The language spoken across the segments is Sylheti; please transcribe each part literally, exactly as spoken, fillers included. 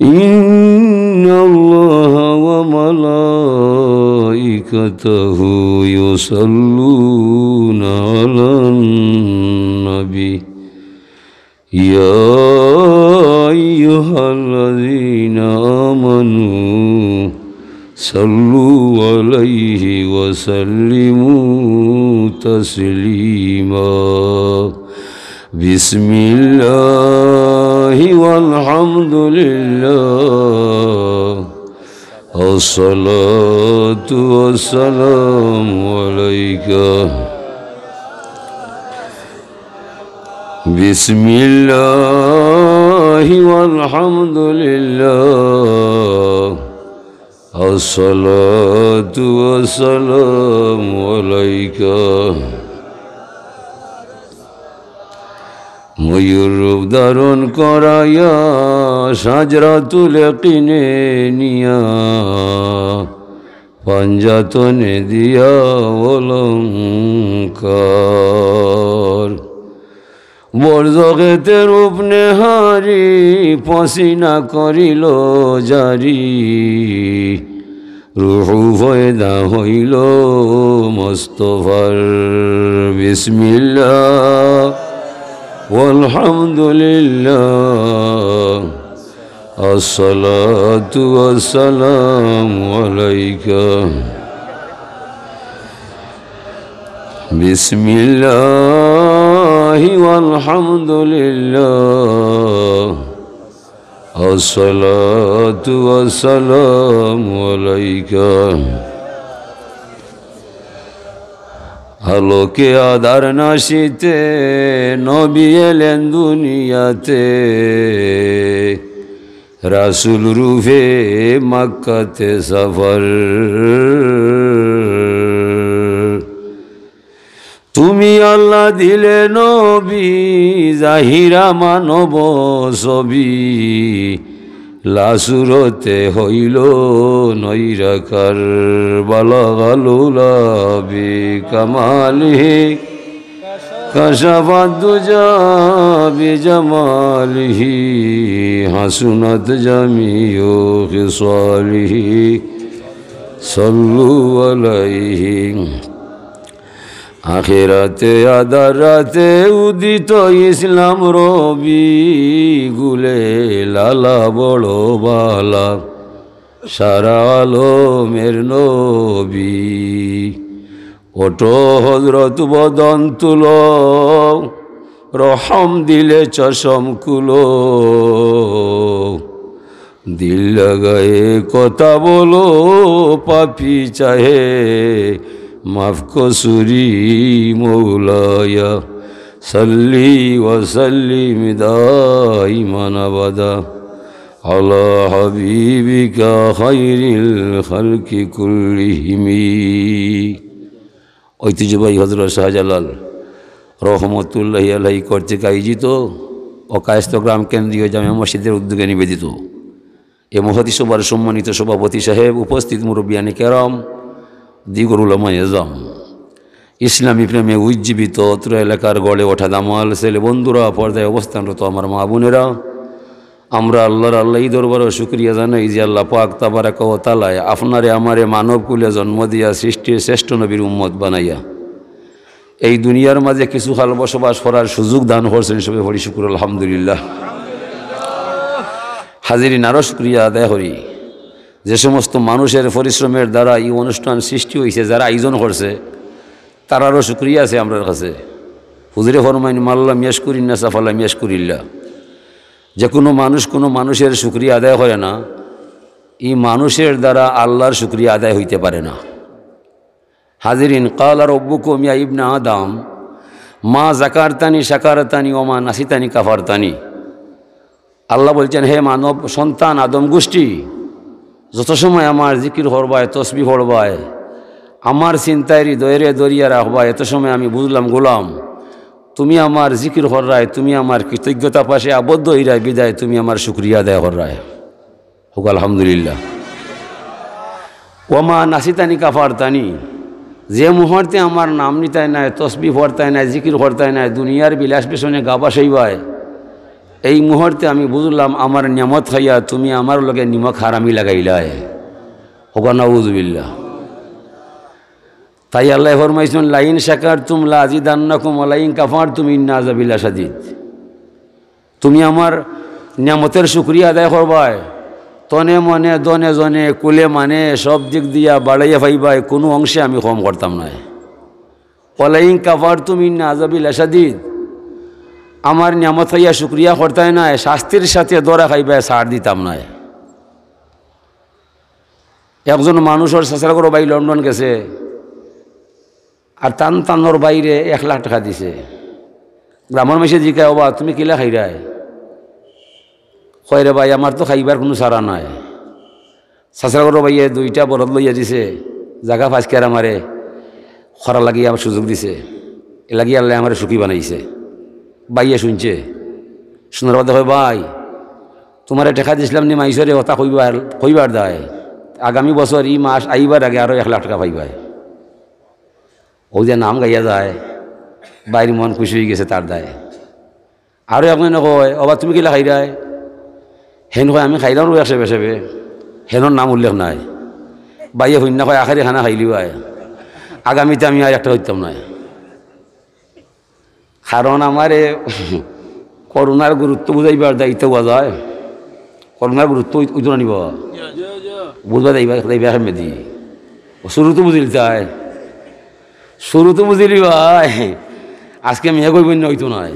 إن الله وملائكته يصلون على النبي. يا أيها الذين آمنوا صلوا عليه وسلموا تسليما. بسم الله والحمد لله، الصلاة والسلام عليك. بسم الله والحمد لله، الصلاة والسلام عليك. ময়ূর রূপ ধারণ করাইয়া সাজরাতুল কিনে নিয়া পাঞ্জাতনে দিয়া অলংকার। বর্জখেতে রূপ নেহারি পসিনা করিল জারি। রুহু পয়দা হইল মোস্তফার। বিসমিল্লাহ ওয়ালহামদুলিল্লাহ, আসসালাতু ওয়াসসালামু আলাইকা। বিসমিল্লাহি ওয়ালহামদুলিল্লাহ, আসসালাতু ওয়াসসালামু আলাইকা। আলোকে আধার নাশিতে নবী এলেন দুনিয়াতে, রাসূল রূপে মক্কাতে সফর। তুমি আল্লাহ দিলে নবী, জাহিরা মানব ছবি, লাসুরতে হইল নৈরাকার। বালাগাল উলা বিকামালিহি, কাশাফাদ দুজা বিজামালিহি, হাসুনাত জামিউ খিসালিহি, সাল্লু আলাইহি। আখেরাতে আধার রাতে উদিত ইসলাম রবি, গুলে লালা বড় বালা, সারা আলমের নবী। ওঠো হযরত বদন তুলো, রহম দিলে চশম খুলো। দিল লাগায়ে কথা বলো, পাপী চাহে মাফ কসুরি মৌলায়া। সাল্লি ওয়া সাল্লিম দাইমান আবাদা আলা হাবিবিকা খাইরিল খালকি কুল্লিহিমি। ঐতিহ্যবাহী হযরত শাহজালাল রহমতুল্লাহি আলাইহি কর্তৃক আয়োজিত ও কায়স্থ গ্রাম কেন্দ্রীয় জামে মসজিদের উদ্যোগে নিবেদিত এ মহতী সভার সম্মানিত সভাপতি সাহেব, উপস্থিত মুরব্বিয়ানে কেরাম, দিগর উলামায়ে এজাম, ইসলামী প্রেমে উজ্জীবিত অত্র এলাকার গড়ে ওঠা দামাল ছেলে বন্ধুরা, পর্দায় অবস্থানরত আমার মা বোনেরা, আমরা আল্লাহর আল্লাহি দরবারো শুকরিয়া জানাই যে আল্লাহ পাক তাবারাকা ওয়া তাআলায় আপনারে আমারে মানব কুলে জন্ম দিয়া সৃষ্টির শ্রেষ্ঠ নবীর উম্মত বানাইয়া এই দুনিয়ার মাঝে কিছু কাল বসবাস করার সুযোগ দান করছেন। সবে পড়ি শুকুর আলহামদুলিল্লাহ। হাজিরিন, আরো শুকরিয়া আদায় করি যে সমস্ত মানুষের পরিশ্রমের দ্বারা এই অনুষ্ঠান সৃষ্টি হইছে, যারা আয়োজন করছে, তারারও শুকরিয়া আছে আমরার কাছে। হুজুরে ফরমাইন, "মাল্লাম ইয়াশকুরিন নাসা ফালাম ইয়াশকুরিল্লাহ।" যে কোনো মানুষ কোনো মানুষের শুকরিয়া আদায় করে না, এই মানুষের দ্বারা আল্লাহর শুকরিয়া আদায় হইতে পারে না। হাজিরিন, কালা রব্বুকুম ইয়া ইবনা আদম, মা জাকারতানি শাকারতানি ওয়া মা নাসিতানি কাফারতানি। আল্লাহ বলছেন, হে মানব সন্তান আদম গোষ্ঠী, যত সময় আমার জিকির করবায়, তসবি পড়বায়, আমার চিন্তায় হৃদয়রে দরিয়া রাখবায়, এত সময় আমি বুঝলাম, গোলাম, তুমি আমার জিকির কররায়, তুমি আমার কৃতজ্ঞতা পাশে আবদ্ধ হইরায়, বিদায় তুমি আমার শুকরিয়া আদায় কররায়। হোক আলহামদুলিল্লাহ। ওয়া মা নাসিতানি কাফারতানি, যে মুহূর্তে আমার নাম নিতায় নায়, তসবি পড়তায় নায়, জিকির করতায় নায়, দুনিয়ার বিলাস ব্যসনে গা ভাসাইবায়, এই মুহূর্তে আমি বুঝলাম, আমার নিয়ামত খাইয়া তুমি আমার লগে নিমক হারামি লাগাইলায়। হউক নাউজুবিল্লাহ। তাই আল্লায় ফরমাইছইন, "লাইন শাকারতুম লাজিদান্নাকুম ওয়া লাইন কাফারতুম ইন্না আযাবি লাশাদীদ।" তুমি আমার নিয়ামতর শুকরিয়া আদায় করবায়, তনে মনে, ধনে জনে, কুলে মানে, সব দিক দিয়া বাড়াইয়া পাইবায়, কুনু অংশে আমি কম করতাম নায়। "ওয়া লাইন কাফারতুম ইন্না আযাবি লাশাদীদ।" আমার নিয়ামত খাইয়া শুকরিয়া করতায় নায়, শাস্তির সাথে ধরা খাইবায়, ছাড় দিতাম নায়। একজন মানুষর চাচার ঘরর ভাই লন্ডন গেছে, আর তান তানর ভাইরে এক লাখ টেকা দিছে। গ্রামর মানষে জিকায়, "ওবা, তুমি কিলা খাইরায়?" কয়, "রে ভাই, আমার তো খাইবার কুনু চারা নাই।" চাচার ঘরর ভাইয়ে দুইটা বলদ লইয়া দিছে, জাগা ফাঁসকিয়ার আমারে খরা লাগি আমার সুযোগ দিছে, এর লাগি আল্লায় আমারে সুখী বানাইছে। ভাইয়ে শুনছে, শুনার বাদে কয়, "ভাই, তুমারে টেকা দিছলাম নি মাইনষরে, অতা কইবার, কইবার দায়, আগামী বছর ই মাস আইবার আগে আরো এক লাখ টেকা পাইবায়।" অউ যে নাম গাইয়া যায়, ভাইর মন খুশি অইগেছে তার দায়। আরো একজনে কয়, "ওবা, তুমি কিলা খাইরায়?" হেন কয়, "আমি খাইলাম রে এক সেবে সেবে।" হেনর নাম উল্লেখ নাই। ভাইয়ে হুইন্না কয়, "আখেরি খানা খাইলিবায়, আগামীতে আমি আর একটা কইতাম নায়।" কারণ আমারে করোনার গুরুত্ব বুঝাইবার দায়িত্ব বুঝা যায়। করোনার গুরুত্ব অই-, অইতো না নি বা? বুঝবা যাইবা, যাইবা কেমনে দি? ও শুরু তো বুঝিলিতায়। শুরু তো বুঝিলিবায়। আজকে মেয়ে কইব না, অইতো নায়।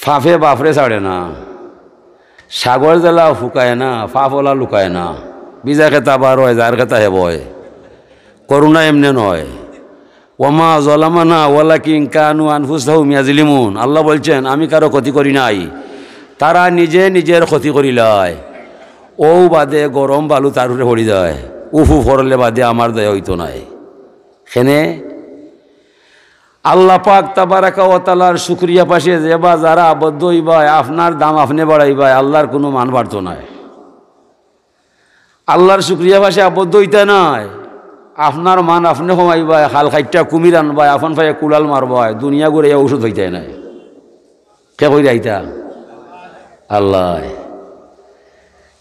পাপে বাপরে ছাড়ে না। সাগর যেলা ফুকায় না, পাপ অলা লুকায় না। ভিজা খেতা বার অয়, যার খেতা হে বয়। করোনা এমনে নয়। "ওয়ামা যালামানা ওয়ালাকিন কানু আনফুসাহুম ইয়াজলিমুন।" আল্লাহ বলছেন, "আমি কারো ক্ষতি করি নাই, তারা নিজে নিজের ক্ষতি করিলায়।" অউ বাদে গরম বালু তার উপরে পড়ি যায়, উফু পড়লে বাদে আমার দয়া অইতো নায়। কেনে? আল্লাহ পাক তাবারাকা ওয়া তাআলার শুকরিয়া পাশে যে বা যারা আবদ্ধ অইবায়, আপনার দাম আপনে বাড়াইবায়, আল্লাহর কুনু মান বাড়তো নায়। আল্লাহর শুকরিয়া পাশে আবদ্ধ অইতা নায়। আপনার মান আপনে কমাইবায়, খাল খাইট্টা কুমির আনবায়, আপন পায়ে কুড়াল মারবায়, দুনিয়া ঘুরাইয়া ঔষধ অইতায় নায়। কে কইরা ইতা? আল্লাহ।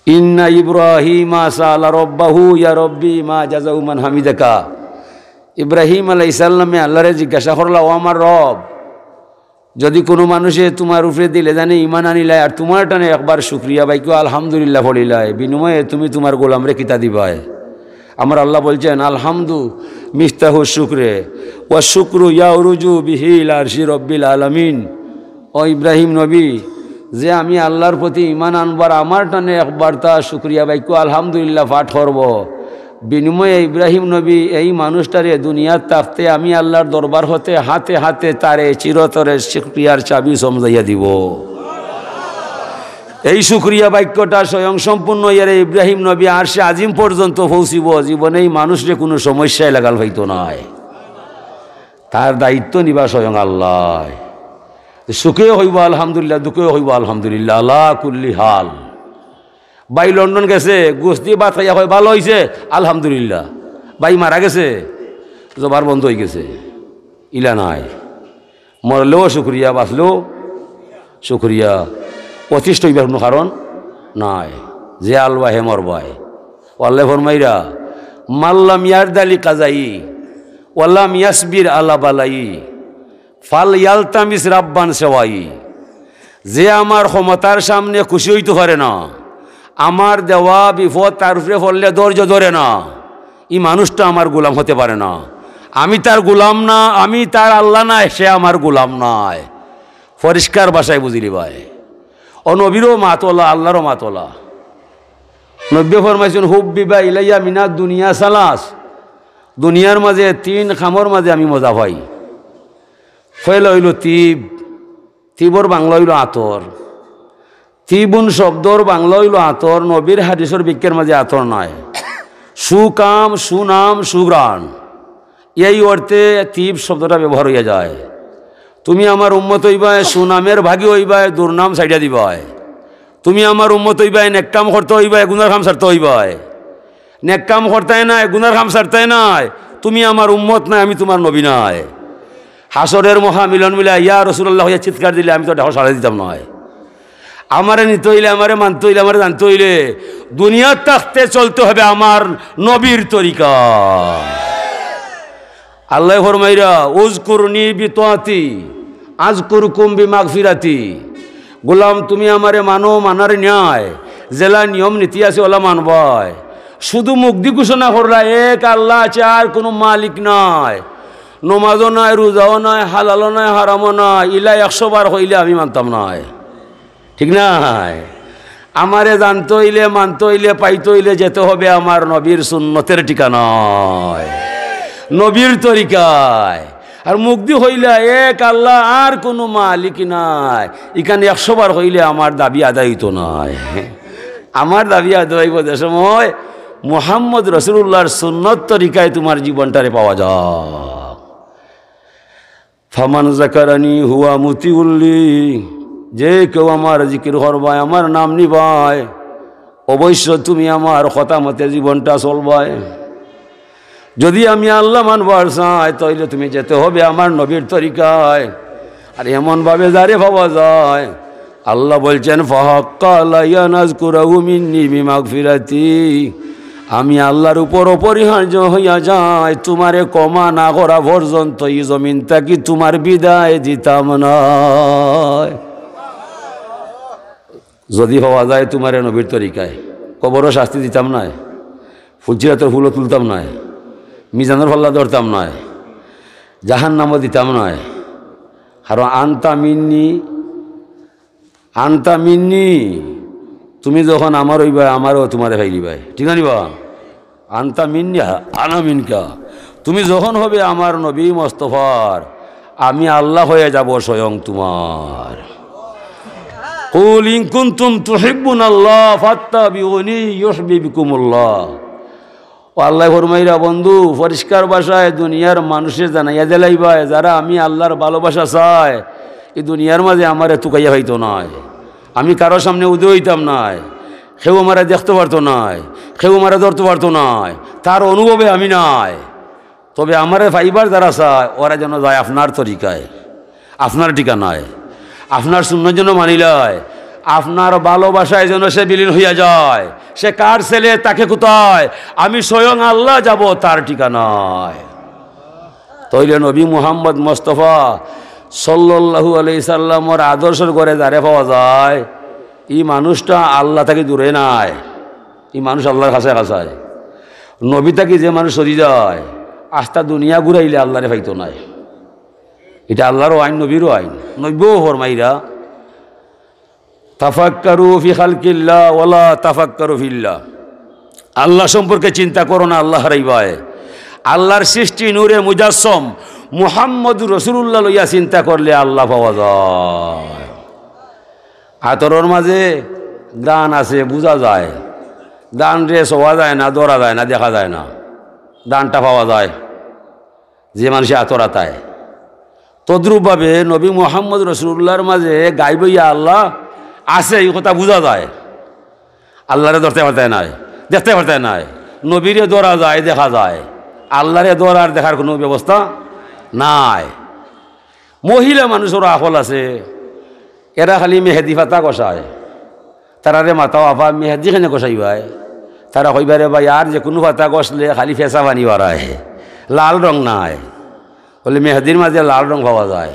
"ইন্না ইব্রাহিমা সাআলা রব্বাহু ইয়া রব্বি মা জাযাউ মান হামিদাকা।" ইব্রাহিম আলাইহিস সালামে আল্লাহরে জিজ্ঞাসা করলা, "ও আমার রব, যদি কুনু মানুষে তুমার উপরে দিলে জানে ইমান আনিলায় আর তুমার টানে একবার শুকরিয়া বাক্য আলহামদুলিল্লাহ পড়িলায়, বিনিময়ে তুমি তুমার গোলামরে কিতা দিবায়?" আমার আল্লাহ বলছেন, "আলহামদু মিফতাহু শুকরে, ওয়া শুকরু ইয়াউরুজু বিহি ইলা আরশি রব্বিল আলামিন।" ও ইব্রাহিম নবী, যে আমি আল্লাহর প্রতি ইমান আনবার আমার টানে একবার তা শুকরিয়া বাক্য আলহামদুলিল্লাহ পাঠ করব, বিনিময়ে ইব্রাহিম নবী এই মানুষটারে দুনিয়াত থাকতে আমি আল্লাহর দরবার হতে হাতে হাতে তারে চিরতরে শুকরিয়ার চাবি সমঝাইয়া দিব। এই শুকরিয়া বাক্যটা স্বয়ং সম্পূর্ণ ইয়ারে ইব্রাহিম নবী আরশে আজিম পর্যন্ত পৌঁছিব, জীবনে এই মানুষরে কুনু সমস্যায় লাগাল পাইতো নায়। তার দায়িত্ব নিবা স্বয়ং আল্লাহ। সুখেও কইবা আলহামদুলিল্লাহ, দুঃখেও কইবা আলহামদুলিল্লাহ, আলা কুল্লি হাল। ভাই লন্ডন গেছে, গুস্তি ভাত খাইয়া কয়, "ভালা অইছে, আলহামদুলিল্লাহ।" ভাই মারা গেছে, জবান বন্ধ অইগেছে। ইলা নায়। মরলেও শুকরিয়া, বাঁচলেও শুকরিয়া। অতিষ্ঠ অইবার কুনু কারণ নাই। যে আলবা হে মরবায়। ও আল্লায় ফরমাইরা, "মাল্লাম ইয়ারদালি কাজাই, ওয়ালাম ইয়াসবির আলা বালাই, ফাল ইয়ালতামিস রাব্বান সেওয়াই।" যে আমার ক্ষমতার সামনে খুশি অইতো পারে না, আমার দেওয়া বিপদ তার উপরে পড়লে ধৈর্য ধরে না, ই মানুষটা আমার গোলাম হতে পারে না। আমি তার গোলাম না, আমি তার আল্লাহ নায়, সে আমার গোলাম নায়। পরিষ্কার ভাষায় বুঝিলিবায়। ও নবীরও মাত অলা, আল্লাহরও মাত অলা। নবীয়ে ফরমাইছইন, "হুব্বিবা ইলাইয়া মিনাদ দুনিয়া সালাস।" দুনিয়ার মাঝে তিন কামর মাঝে আমি মজা পাই। পয়লা অইলো তিব, তিবর বাংলা অইলো আতর। তিবুন শব্দর বাংলা অইলো আতর, নবীর হাদিসর ব্যাখ্যার মাঝে আতর নাই। সুকাম, সুনাম, সুঘ্রাণ, এই অর্থে তিব শব্দটা ব্যবহার অইয়া যায়। তুমি আমার উম্মত অইবায়, সুনামের ভাগী অইবায়, দুর্নাম ছাড়িয়া দিবায়। তুমি আমার উম্মত অইবায়, নেক কাম করতে অইবায়, গুনার কাম ছাড়তে অইবায়। নেক কাম করতায় নায়, গুনার কাম ছাড়তায় নায়। তুমি আমার উম্মত নায়, আমি তুমার নবী নায়। হাশরের মহা মিলন মিলা, "ইয়া রাসূলুল্লাহ" কইয়া চিৎকার দিলে আমি তো ডাকর সাড়া দিতাম নায়। আমারে নিতে অইলে, আমারে মানতে অইলে, আমারে জানতে অইলে দুনিয়াত থাকতে চলতে হবে আমার নবীর তরিকা। আল্লায় ফরমাইরা, "উযকুরনি বিতাআতি, আযকুরকুম বিমাগফিরাতি।" গোলাম, তুমি আমারে মানো, মানার ন্যায়, যেলা নিয়ম নীতি আছে, ওলা মানবায়। শুধু মুখদি ঘোষণা করলা, "এক আল্লাহ আছে, আর কুনু মালিক নাই, নমাজও নাই, রোজাও নাই, হালালও নাই, হারামও নাই", ইলা একশো বার কইলে আমি মানতাম নায়। ঠিক নায়? আমারে জানতে অইলে, মানতে অইলে, পাইতে অইলে যেতে হবে আমার নবীর সুন্নতের ঠিকানায়, নবীর তরিকায়। আর মুখদি কইলা, "এক আল্লাহ, আর কুনু মালিক নাই", ইখান একশো বার কইলে আমার দাবি আদায় অইতো নায়। আমার দাবি আদায় অইবো যে সময় মুহাম্মদ রাসূলুল্লাহর সুন্নত তরিকায় তুমার জীবনটারে পাওয়া যাক। "ফামান যাকারানি হুয়া মুতিউল্লি", যে কেউ আমার জিকির করবায়, আমার নাম নিবায়, অবশ্য তুমি আমার কথা মতে জীবনটা চলবায়। যদি আমি আল্লাহ মানবার চাই, তাইলে তুমি যেতে হবে আমার নবীর তরিকায়। আর এমনভাবে যারে পাওয়া যায়, আল্লাহ বলছেন, "ফাহাক্কা আলাইয়া নাযকুরাহু মিন্নি বিমাগফিরাতি।" আমি আল্লাহর উপর অপরিহার্য হইয়া যায়, তুমারে ক্ষমা না করা পর্যন্ত ই জমিন থাকি তুমার বিদায় দিতাম নায়। যদি পাওয়া যায় তুমারে নবীর তরিকায়, কবরও শাস্তি দিতাম নায়, ফুলসিরাতর ফুলও তুলতাম নায়, মিজানর পাল্লা ধরতাম নায়, জাহান্নামও দিতাম নায়। কারণ আনতা মিন্নি, আনতা মিন্নি, তুমি যখন আমার অইবায়, আমারও তুমারে পাইলিবায়। ঠিক না নি বা? আনতা মিন্নি, আনা মিনকা। তুমি যখন হবে আমার নবী মুস্তফার, আমি আল্লাহ হয়ে যাব স্বয়ং তুমার। "কুল ইন কুনতুম তুহিব্বুনাল্লাহ ফাত্তাবিউনি ইউহবিবকুমুল্লাহ।" ও আল্লায় ফরমাইরা, বন্ধু, পরিষ্কার ভাষায় দুনিয়ার মানুষরে জানাইয়া দিলাইবায়, যারা আমি আল্লাহর ভালোবাসা চায়, ই দুনিয়ার মাঝে আমারে তুকাইয়া পাইতো নায়, আমি কারো সামনে উদয় অইতাম নায়, কেউ আমারে দেখতো পারতো নায়, কেউ আমারে ধরতো পারতো নায়, তার অনুভবে আমি নায়। তবে আমারে পাইবার যারা চায়, ওরা যেন যায় আপনার তরিকায়, আপনার ঠিকানায়, আপনার সুন্নত যেন মানিলায়, আপনার ভালোবাসায় যেন সে বিলীন হইয়া যায়। সে কার ছেলে, তাকে কোথায়? আমি স্বয়ং আল্লাহ যাব তার ঠিকানায়। তাইলে নবী মুহাম্মদ মুস্তফা সাল্লাল্লাহু আলাইহি সাল্লামর আদর্শর ঘরে যারে পাওয়া যায়, ই মানুষটা আল্লাহ থাকি দূরে নায়, ই মানুষ আল্লাহর কাছে কাছায়। নবী থাকি যে মানুষ সরি যায়, আস্তা দুনিয়া ঘুরাইলে আল্লাহরে পাইতো নায়। ইটা আল্লাহরও আইন, নবীরও আইন। নবীও ফরমাইরা, "তাফাক্কারু ফি খালকিল্লাহ ওয়ালা তাফাক্কারু ফিল্লাহ।" আল্লাহ সম্পর্কে চিন্তা করো না, আল্লাহ হারাইবায়। আল্লাহর সৃষ্টি নূরে মুজাসসম মুহাম্মদুর রাসূলুল্লাহ লইয়া চিন্তা করলে আল্লাহ পাওয়া যায়। আতরর মাঝে ঘ্রাণ আছে, বুঝা যায়। ঘ্রাণরে ছোঁয়া যায় না, ধরা যায় না, দেখা যায় না, ঘ্রাণটা পাওয়া যায়। যে মানুষে আতর আতায়। তদ্রূপভাবে নবী মুহাম্মদ রাসূলুল্লাহর মাঝে গায়েব অইয়া আল্লাহ আছে, ই কথা বুঝা যায়। আল্লাহরে ধরতে পারতায় নায়, দেখতে পারতায় নায়। নবীরে ধরা যায়, দেখা যায়। আল্লাহরে ধরার দেখার কুনু ব্যবস্থা নাই। মহিলা মানুষর আখল আছে, এরা খালি মেহেদি ফাতা ঘষায়। তারারে মাতাও, "আফা, মেহেদি কেনে ঘষাইবায়?" তারা কইবা, "রে ভাই, আর যে কুনু ফাতা ঘষলে খালি ফেছা পানি বারায়, লাল রং নায়।" বলে, "মেহেদির মাঝে লাল রং পাওয়া যায়।"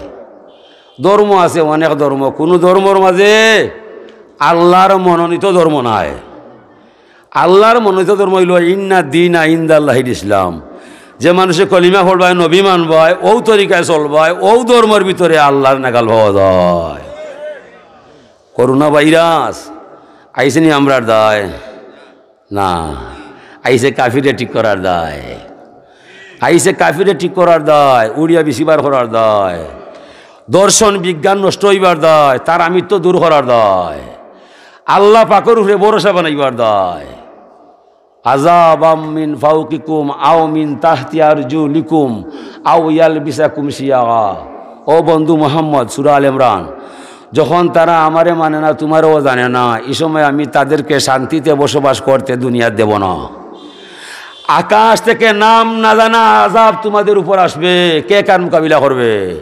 ধর্ম আছে অনেক ধর্ম, কুনু ধর্মর মাঝে আল্লাহর মনোনীত ধর্ম নাই। আল্লাহর মনোনীত ধর্ম অইলো, "ইন্না দীনা ইনদাল্লাহিল ইসলাম।" যে মানুষে কলিমা পড়বায়, নবী মানবায়, অউ তরিকায় চলবায়, অউ ধর্মর ভিতরে আল্লাহর নাগাল পাওয়া যায়। করোনা ভাইরাস আইছে নি আমরার দায়? না, আইছে কাফিরে ঠিক করার দায়। আইছে কাফিরে ঠিক করার দায়, উড়িয়া বেশি বার করার দায়, দর্শন বিজ্ঞান নষ্ট অইবার দায়, তার আমিত্ব দূর করার দায়, আল্লাহ পাকর উপরে ভরসা বানাইবার দায়। আযাবাম মিন ফাওকিকুম আও মিন তাহতি আরজুলিকুম আও ইয়ালবিসাকুম শিয়াআ। ও বন্ধু মুহাম্মদ, সূরা আল ইমরান, যখন তারা আমারে মানে না, তুমারেও জানে না, ই সময় আমি তাদেরকে শান্তিতে বসবাস করতে দুনিয়াত দেব না। আকাশ থেকে নাম না জানা আযাব তোমাদের উপর আসবে। কে কার মোকাবিলা করবে?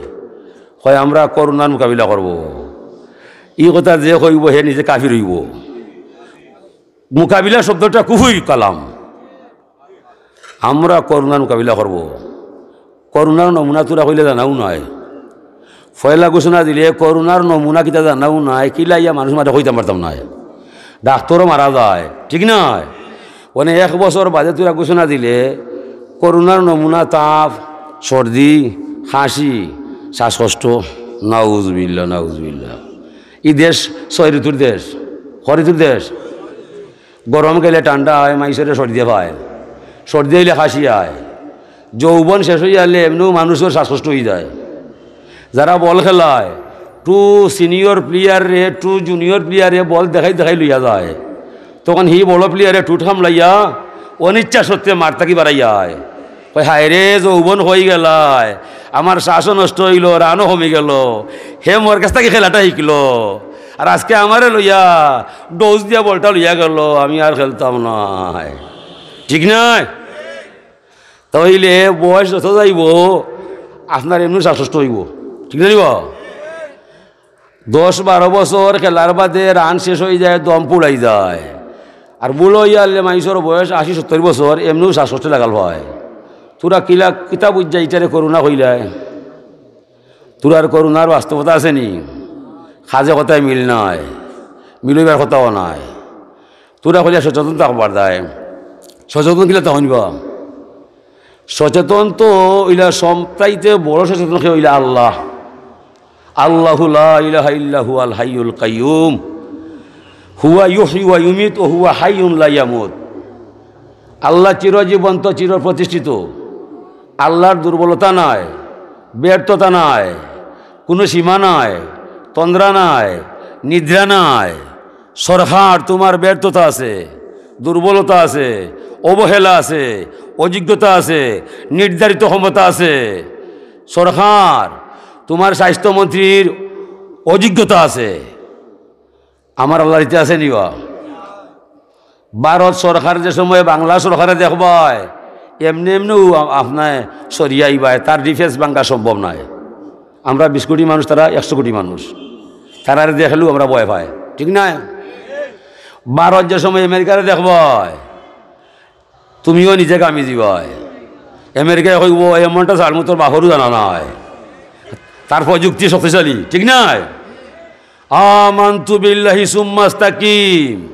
কয়, "আমরা করোনার মোকাবিলা করব।" ই কথা যে কইবো, হে নিজে কাফির অইবো। মোকাবিলা শব্দটা কুফুরি কালাম। আমরা করোনার মোকাবিলা করবো। করোনার নমুনা তুরা কইলে জানাও নাই। পয়লা ঘোষণা দিলে করোনার নমুনা কিতা জানাও নাই, কিলা ইয়া মানুষ মারে কইতাম পারতাম নায়। ডাক্তারও মারা যায়, ঠিক নায়? মানে এক বছর বাদে তুরা ঘোষণা দিলে করোনার নমুনা তাপ, সর্দি, খাসি, শ্বাসকষ্ট, নাউজুবিল্লাহ, নাউজুবিল্লাহ। ই দেশ ছয় ঋতুর দেশ, কয় ঋতুর দেশ? গরম গেলে ঠান্ডা অয়, মাইনষরে সর্দি পায়, সর্দি অইলে খাসি অয়, যৌবন শেষ অইয়া গেলে এমনেউ মানুষর শ্বাসকষ্ট অইযায়। যারা বল খেলায়, টু সিনিয়র প্লেয়াররে, টু জুনিয়র প্লেয়াররে বল দেখাই দেখাই লইয়া যায়, তখন হি বড় প্লেয়ারে ঠুট খামলাইয়া অনিচ্ছা সত্ত্বে মাঠ থাকি বারাইয়া আয়। কয়, "হায় রে, যৌবন কই গেলায়, আমার শ্বাসও নষ্ট অইলো, রানও কমি গেলো, হে মোর কাছ থাকি খেলাটা শিখলো, আর আজকে আমারে লইয়া ডোজ দিয়া বলটা লইয়া গেলো, আমি আর খেলতাম নায়।" ঠিক নায়? তাইলে বয়স যত যাইবো, আপনার এমনেউ শ্বাসকষ্ট অইবো, ঠিক না নি বা? দশ বারো বছর খেলার বাদে রান শেষ অইযায়, দম ফুরাই যায়। আর বুড়া অইয়া গেলে মাইনষর বয়স আশি সত্তর বছর, এমনেউ শ্বাসকষ্ট লাগাল পায়। তুরা কিলা কিতা বুঝিয়া ইটারে করোনা কইলায়? তুরার করোনার বাস্তবতা আছে নি? কাজে কথায় মিল নাই, মিল অইবার কথাও নাই। তুরা কইলা সচেতন থাকবার দায়। সচেতন কিলা তখন বা? সচেতন তো অইলা সবতাইতে বড় সচেতন কে অইলা আল্লাহ। আল্লাহু লা ইলাহা ইল্লা হুয়াল হাইয়ুল কাইয়ুম। হুয়া ইউহয়ি ওয়া ইউমিত ওয়া হুয়া হাইয়ুন লা ইয়ামুত। আল্লাহ চিরজীবন্ত, চিরপ্রতিষ্ঠিত। আল্লাহর দুর্বলতা নাই, ব্যর্থতা নাই, কুনু সীমা নাই, তন্দ্রা নাই, নিদ্রা নাই। সরকার, তুমার ব্যর্থতা আছে, দুর্বলতা আছে, অবহেলা আছে, অযোগ্যতা আছে, নির্ধারিত ক্ষমতা আছে। সরকার, তুমার স্বাস্থ্যমন্ত্রীর অযোগ্যতা আছে। আমার আল্লাহর ইতা আছে নি বা? ভারত সরকার যে সময় বাংলা সরকারে দেখবায়, এমনে এমনেউ আ-, আপনায় সরিয়া আইবায়, তার ডিফেন্স ভাঙ্গা সম্ভব নায়। আমরা বিশ কোটি মানুষ, তারা একশো কোটি মানুষ, তারারে দেখলেউ আমরা ভয় পাই, ঠিক নায়? ভারত যে সময় আমেরিকারে দেখবায়, তুমিও নিজে কামি দিবায়। আমেরিকায় কইবো, "এমনটা ছাড়মু তোর বাপরও জানা নাই।" তার প্রযুক্তি শক্তিশালী, ঠিক নায়? আমানতু বিল্লাহি সুম্মাস্তাকিম।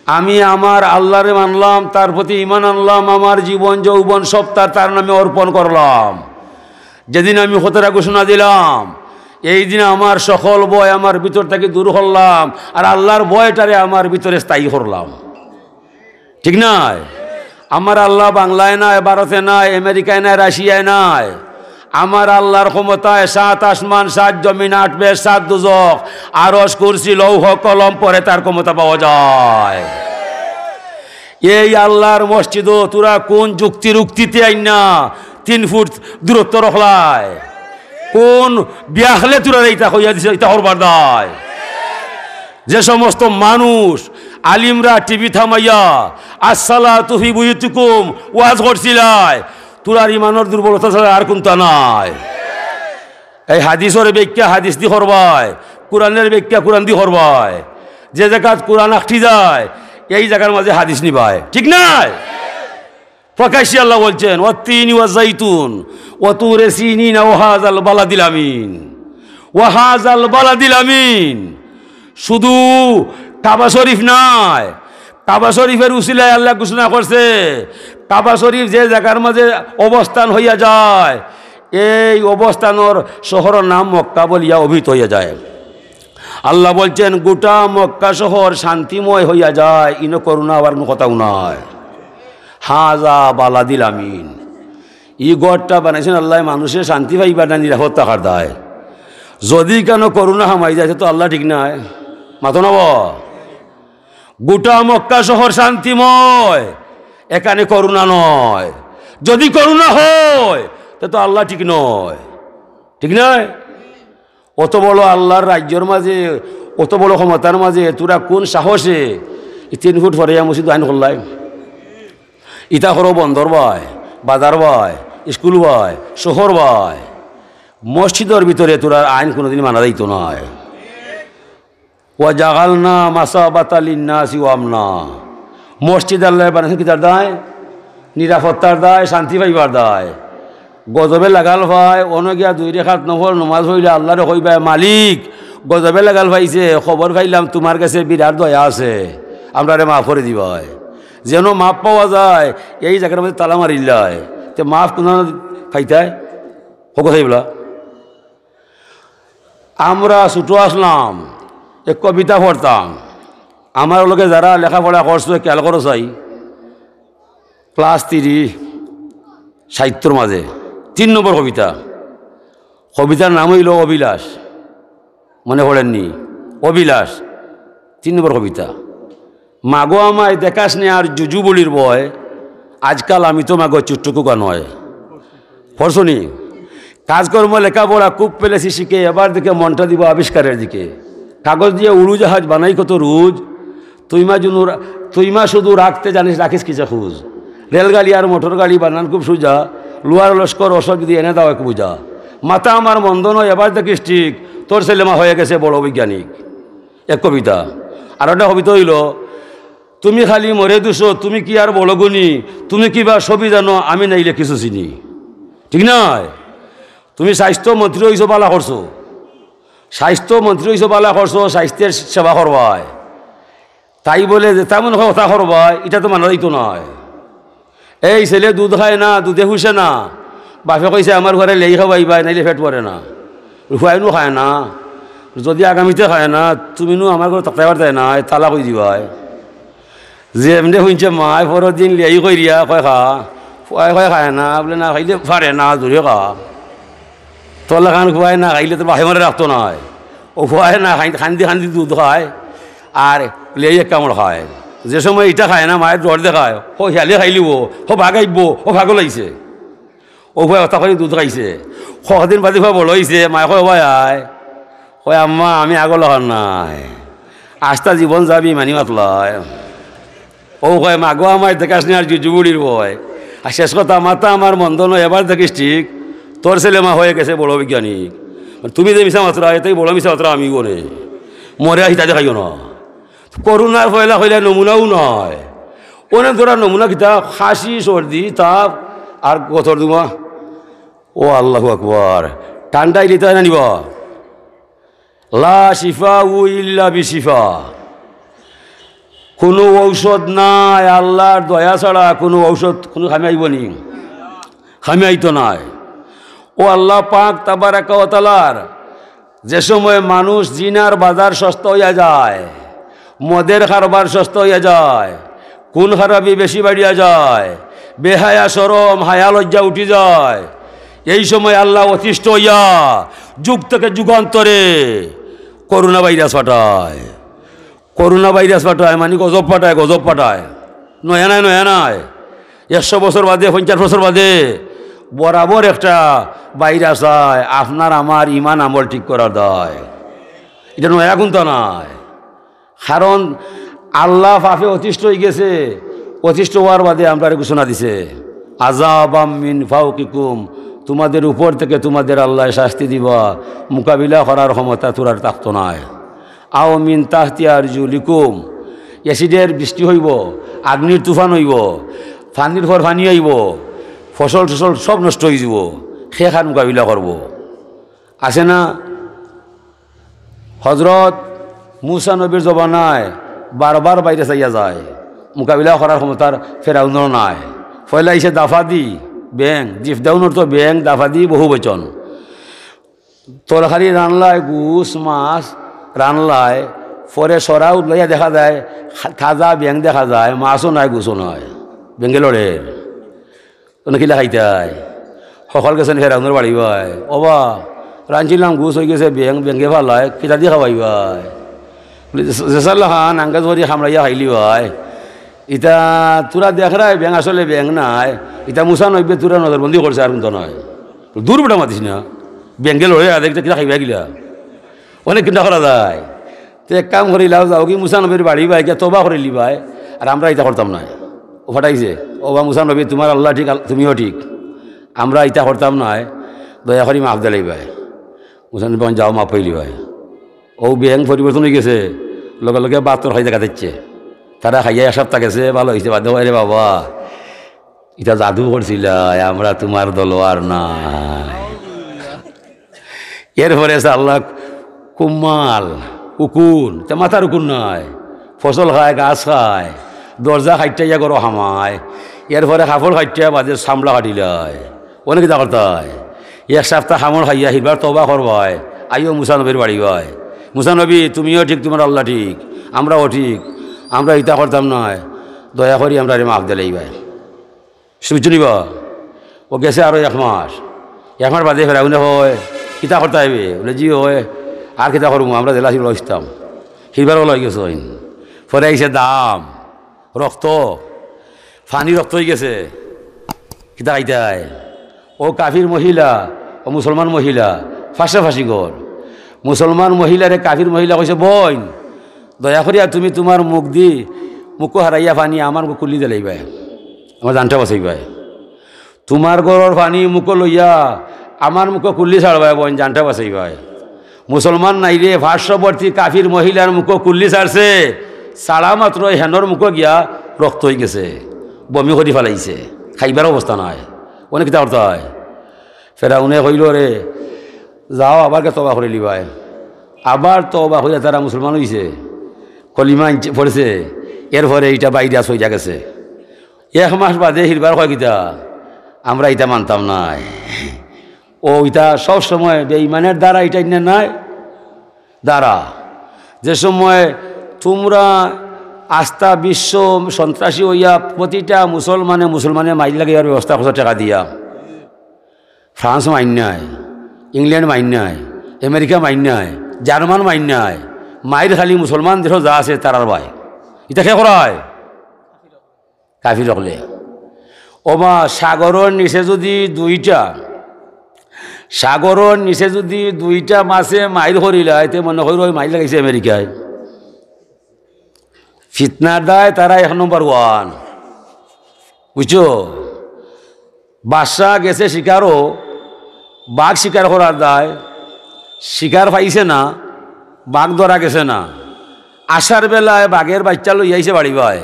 আমি আমার আল্লাহরে মানলাম, তার প্রতি ঈমান আনলাম, আমার জীবন যৌবন সব তার, তার নামে অর্পণ করলাম। যেদিন আমি খতরা ঘোষণা দিলাম, এই দিন আমার সকল ভয় আমার ভিতর থাকি দূর করলাম, আর আল্লাহর ভয়টারে আমার ভিতরে স্থায়ী করলাম। ঠিক নায়? আমার আল্লাহ বাংলায় নাই, ভারতে নাই, আমেরিকায় নাই, রাশিয়ায় নাই। আমার আল্লাহর ক্ষমতায় সাত আসমান, সাত জমিন, আট বেহেশত, সাত দুজখ, আরশ, কুরসি, লৌহ, কলম, পরে তার ক্ষমতা পাওয়া যায়। এই আল্লাহর মসজিদও তুরা কুন যুক্তির উক্তিতে আইন্না তিন ফুট দূরত্ব রাখলায়? কুন বিয়াখলে তুরারে ইতা কইয়া দিছে, ইতা করবার দায়? যে সমস্ত মানুষ, আলিমরা টিভি থামাইয়া "আসসালাতু ফি বুয়ুতিকুম" ওয়াজ করছিলায়, তুরার ইমানর দুর্বলতা ছাড়া আর কুনতা নাই। এই হাদিসর ব্যাখ্যা হাদিস দি করবায়, কোরআনর ব্যাখ্যা কোরআন দি করবায়। যে জাগাত কোরআন আটকি যায়, এই জাগার মাঝে হাদিস নিবায়, ঠিক নায়? প্রকাশ্যে আল্লাহ বলছেন, "ওয়াত্তিনি ওয়াজ জাইতুন, ওয়া তুরে সিনিন, ওয়া হাযাল বালাদিল আমিন, ওয়া হাযাল বালাদিল আমিন।" শুধু কাবা শরীফ নায়, কাবা শরীফের উসিলায় আল্লাহ ঘোষণা করছে, কাবা শরীফ যে জাগার মাঝে অবস্থান হইয়া যায়, এই অবস্থানর শহরর নাম মক্কা বলিয়া অভিহিত হইয়া যায়। আল্লাহ বলছেন, "গোটা মক্কা শহর শান্তিময় হইয়া যায়, ইনো করোনা আবার কোনো কথাও নাই।" হাজা বালাদিল আমিন। ই ঘরটা বানাইছেন আল্লাহ, মানুষে শান্তি পাইবার না, নিরাপত্তা কার দায়। যদি কেন করোনা হামাই যায়, তো আল্লাহ ঠিক নাই। মাতো না বা? গোটা মক্কা শহর শান্তিময়, এখানে করোনা নয়। যদি করোনা হয়, তে তো আল্লাহ ঠিক নয়, ঠিক নয়? অত বড় আল্লাহর রাজ্যর মাঝে, অত বড় ক্ষমতার মাঝে, তোরা কোন সাহসে এই তিন ফুট পরে মসজিদ আইন করলাই? ইতা করো বন্দর বায়, বাজার বায়, স্কুল বায়, শহর বায়, মসজিদর ভিতরে তোরা আইন কোনোদিন মানা যাইতো নায়। ওয়া জাগালনা মাসাবাতা লিন্নাসি ওয়া আমনা। মসজিদ আল্লায় বানাইছইন কিতার দায়? নিরাপত্তার দায়, শান্তি পাইবার দায়। গজবে লাগাল পায়, অনো গিয়া দুই রেকাত নফল নমাজ পড়িলে আল্লারে কইবায়, "মালিক, গজবে লাগাল পাইছে, খবর পাইলাম তুমার গেছে বিরাট দয়া আছে, আমরারে মাফ করি দিবায়।" যেন মাফ পাওয়া যায়, এই জাগার মধ্যে তালা মারিলায়। তে মাফ কুনু পাইতায়? হকল সাইবলা। আমরা ছুটো আছলাম, এক কবিতা পড়তাম। আমার লগে যারা লেখাপড়া করছো, খেয়াল করো চাই, ক্লাস থ্রি সাহিত্যর মাঝে তিন নম্বর কবিতা। কবিতার নাম অইলো অভিলাষ। মনে পড়ের নি? অভিলাষ, তিন নম্বর কবিতা। মাগো আমায় দেখাস নে আর জুজু বুড়ির ভয়, আজকাল আমি তো মাগো চুট্টুকুকা নয়। পড়ছো নি? কাজকর্ম লেখাপড়া খুব পেলেছি শিখে, এবার দেখে মনটা দিব আবিষ্কারের দিকে। কাগজ দিয়ে উড়োজাহাজ বানাই কত রোজ, তুই মা জুনু রা-, তুই মা শুধু রাখতে জানিস, রাখিস কিসে খুঁজ। রেলগাড়ি আর মোটর গাড়ি বানান খুব সুজা, লোহার লস্কর অসব যদি এনে দাও এক বুঝা। মাথা আমার মন্দ নয়, এবার দেখিস ঠিক, তোর ছেলে মা হয়ে গেছে বড় বৈজ্ঞানিক। এক কবিতা। আর একটা কবিতা অইলো, তুমি খালি মরে দুষো, তুমি কি আর বড় গুণী, তুমি কি বা সবই জানো, আমি নাইলে কিছু চিনি। ঠিক নায়? তুমি স্বাস্থ্য মন্ত্রী অইছো, বালা করছো, স্বাস্থ্য মন্ত্রী অইছো, বালা করছো, স্বাস্থ্যের সেবা করবায়। তাই বলে যে তেমন কথা করবায়, ইটা তো মানা যাইতো নায়। এই ছেলে দুধ খায় না, দুধে হুষে না, বাপে কইছে আমার ঘরে লেই খাবাইবায়, নাইলে পেট ভরে না। ফুয়াইনু খায় না, যদি আগামীতে খায় না, তুমি নু আমার ঘরে থাকতে পারতায় না, তালাক অই দিবায়। যে এমনে হুনছে মায় পরর দিন লেই কইরিয়া কয় খা, ফুয়ায় কয় খায় না, বলে না খাইলে পারে না, জোরে খা। তোর লাখান ফুয়ায় না খাইলে তোর বাপে মারে রাখতো নায়। ও ফুয়ায় না খাই-, খান্দি খান্দি দুধ খায়, আর লেই এক কামড় খায়। যে সময় ইটা খায় না, মায়ে ডর দেখায়, "ও হিয়ালে খাইলিবো, ও বাঘ আইবো, ও পাগল আইছে।" ও ফুয়ায় অতা করি দুধ খাইছে। কদিন বাদে ফুয়া বড় অইছে, মায়ে কয়, "ও ভাই আয়।" কয়, "আম্মা, আমি আগর লাখান নায়, আস্তা জীবন যাবি মানি মাতলায়।" ও কয়, "মাগো আমায় দেখাস নি আর জুজু বুড়ির ভয়।" আর শেষ কথা, মাথা আমার মন্দ নয়, এবার দেখিস ঠিক, তোর ছেলে মা হয়ে গেছে বড় বৈজ্ঞানিক। মানে, তুমি যে মিছা মাতরায়, এতেই বড় মিছা মাতরা আমি গনে। মরে আর হিতা দেখাইও না। করোনার পয়লা কইলে নমুনাও নায়। অনেক ধরা নমুনা কিতা, খাসি, সর্দি, তাপ, আর গতর দুমা। ও আল্লাহু আকবার। ঠান্ডা ইলিতা না নিবা। লা শিফা উ ইল্লা বিশিফা। কোনো ঔষধ নাই আল্লাহর দয়া ছাড়া, কোনো ঔষধ কোনো কামে আইবো নি? কামে আইতো নায়। ও আল্লাহ পাক তাবারাকা ওয়া তাআলার যে সময় মানুষ জিনার বাজার সস্তা অইয়া যায়, মদের কারবার সস্তা অইয়া যায়, খুন খারাপি বেশি বাড়িয়া যায়, বেহায়া শরম হায়া লজ্জা উঠি যায়, এই সময় আল্লাহ অতিষ্ঠ অইয়া যুগ থেকে যুগান্তরে করোনা ভাইরাস পাঠায়। করোনা ভাইরাস পাঠায়, মানে গজব পাঠায়, গজব পাঠায়। নয়া নায়, নয়া নায়। একশো বছর বাদে, পঞ্চাশ বছর বাদে বরাবর একটা ভাইরাস আয়, আপনার আমার ইমান আমল ঠিক করার দায়। ইটা নয়া কুন্তা নায়। কারণ আল্লাহ পাপে অতিষ্ঠ অইগেছে, অতিষ্ঠ অওয়ার বাদে আমরারে ঘোষণা দিছে, "আযাবাম মিন ফাওকিকুম", তোমাদের উপর থেকে তোমাদের আল্লায় শাস্তি দিবা, মোকাবিলা করার ক্ষমতা তোরার থাকতো নায়। "আও মিন তাহতি আরজুলিকুম", অ্যাসিডের বৃষ্টি অইবো, আগ্নির তুফান অইবো, পানির পর পানি আইবো, ফসল টসল সব নষ্ট অইযিবো, কে কার মোকাবিলা করবো? আছে না? হজরত মুসা নবীর জমানায় বারবার বাইরে চাইয়া যায়, মোকাবিলা করার ক্ষমতার ফেরাউনর নাই। পয়লা আইছে দাফাদি ব্যাঙ, জিফদাউন অর্থ ব্যাঙ, দাফাদি বহু বচন। তরকারি রানলায়, গুস, মাছ রানলায়, পরে সরা উদলাইয়া দেখা যায়, খা-, তাজা ব্যাঙ দেখা যায়, মাছও নাই, গুসও নাই, ব্যাঙে লড়ে। অনে কিলা খাইতায়? হকল গেছইন ফেরাউনর বাড়ি বায়। "ওবা, রানছিলাম, গুস অইগেছে, ব্যাঙ, ব্যাঙে ফালায়, কিতা দি খাওয়াইবায়?" বলে, "যে-, যেসার লাখান আঙ্গাজ করি কামড়াইয়া খাইলিবায়। ইতা তোরা দেখরায় ব্যাঙ আসলে ব্যাঙ নায়, ইতা মুসা নবীয়ে তোরা নজরবন্দি করছে, আর কুন্তা নায়।" "দূর বেটা, মাতিস না, ব্যাঙে লড়ে আর দেখতে কিতা খাইবা কিলা?" অনেক কিতা করা যায়। তে এক কাম করিলাও, যাওগি মুসা নবীর বাড়ি বায় গিয়া তওবা করিলিবায়, আর আমরা ইতা করতাম নায়। অউ ফাটাইছে, "ওবা মুসা নবী, তুমার আল্লাহ ঠিক, আল-, তুমিও ঠিক, আমরা ইতা করতাম নায়, দয়া করি মাফ দিলাইবায়।" মুসা নবী কইন, "যাও, মাফ পাইলিবায়।" অউ ব্যাঙ পরিবর্তন অইগেছে, লগে লগে বাতর খাই দেখা দিচ্ছে। তারা খাইয়া এক সপ্তাহ গেছে, ভালা অইছে, বাদে কয়, "রে বাবা, ইটা জাদু করছিলা, আমরা তুমার দলো আর নাই।" এরপরে আছে আল্লাহ কুম্মাল, উকুন, তে মাথার উকুন নাই, ফসল খায়, গাছ খায়, দরজা খাইটাইয়া ঘরো হামায়, এরপরে কাপড় খাইটাইয়া বাদে চামড়া কাটিলায়। অনে কিতা করতায়? এক সপ্তাহ কামড় খাইয়া হিরবার তওবা করবায়, আইও মুসা নবীর বাড়ি বায়। মুসা নবী, তুমিও ঠিক, তুমার আল্লাহ ঠিক, আমরাও ঠিক, আমরা ইতা করতাম নায়, দয়া করি আমরারে মাফ দিলাইবায়। বুঝছো নি বা? অউ গেছে আরো এক মাস। এক মাস বাদে ফেরাউনে কয়, "কিতা করতায় বে?" বলে, "জি অয়, আর কিতা করমু, আমরা যেলা ছিলা অইতাম।" হিরবার অলা অইগেছে অইন। পরে আইছে দাম, রক্ত, পানি রক্ত অইগেছে। কিতা খাইতায়? অউ কাফির মহিলা, অউ মুসলমান মহিলা, ফাঁসাফাঁসি ঘর। মুসলমান মহিলারে কাফির মহিলা কইছে, "বইন, দয়া করিয়া তুমি তুমার মুখদি, মুখো হারাইয়া পানি আমার মুখো কুল্লি দিলাইবায়, আমার জানটা বাঁচাইবায়।" তুমার ঘরর পানি মুখো লইয়া আমার মুখো কুল্লি ছাড়বায় বইন, জানটা বাঁচাইবায়। মুসলমান নাইরে, পার্শ্ববর্তী কাফির মহিলার মুখো কুল্লি ছাড়ছে, ছাড়া মাত্র হেনর মুখো গিয়া রক্ত অইগেছে, বমি করি ফালাইছে, খাইবার অবস্থা নাই। অনে কিতা করতায়? ফেরাউনে কইলো, "রে, যাও, আবার গিয়া তওবা করিলিবায়।" আবার তওবা করিয়া তারা মুসলমান অইছে, কলিমা আনছে, পড়ছে, এরপরে ইটা বাইরে চইলা গেছে। এক মাস বাদে হিরবার কয় কিতা, "আমরা ইতা মানতাম নায়।" অউ ইতা সব সময় বেইমানের দ্বারা ইটা ইন্না নায় দ্বারা। যে সময় তুমরা আস্তা বিশ্ব সন্ত্রাসী অইয়া প্রতিটা মুসলমানে মুসলমানে মাইর লাগাইবার ব্যবস্থা করছো টেকা দিয়া, ফ্রান্স মাইর নায়, ইংল্যান্ড মাইর নায়, আমেরিকা মাইর নায়, জার্মান মাইর নায়, মাইর খালি মুসলমান দেশো যা আছে তারার বায়। ইতা কে করায়? কাফির অকলে। ওবা, সাগরর নিচে যুদি দুইটা, সাগরর নিচে যুদি দুইটা মাছে মাইর করিলায়, তে মনে করো অউ মাইর লাগাইছে আমেরিকায়। ফিতনার দায় তারা এক নম্বর ওয়ান, বুঝছো? বাদশা গেছে শিকারো, বাঘ শিকার করার দায়, শিকার পাইছে না, বাঘ ধরা গেছে না। আসার বেলায় বাঘর বাইচ্চা লইয়া আইছে বাড়ি বায়।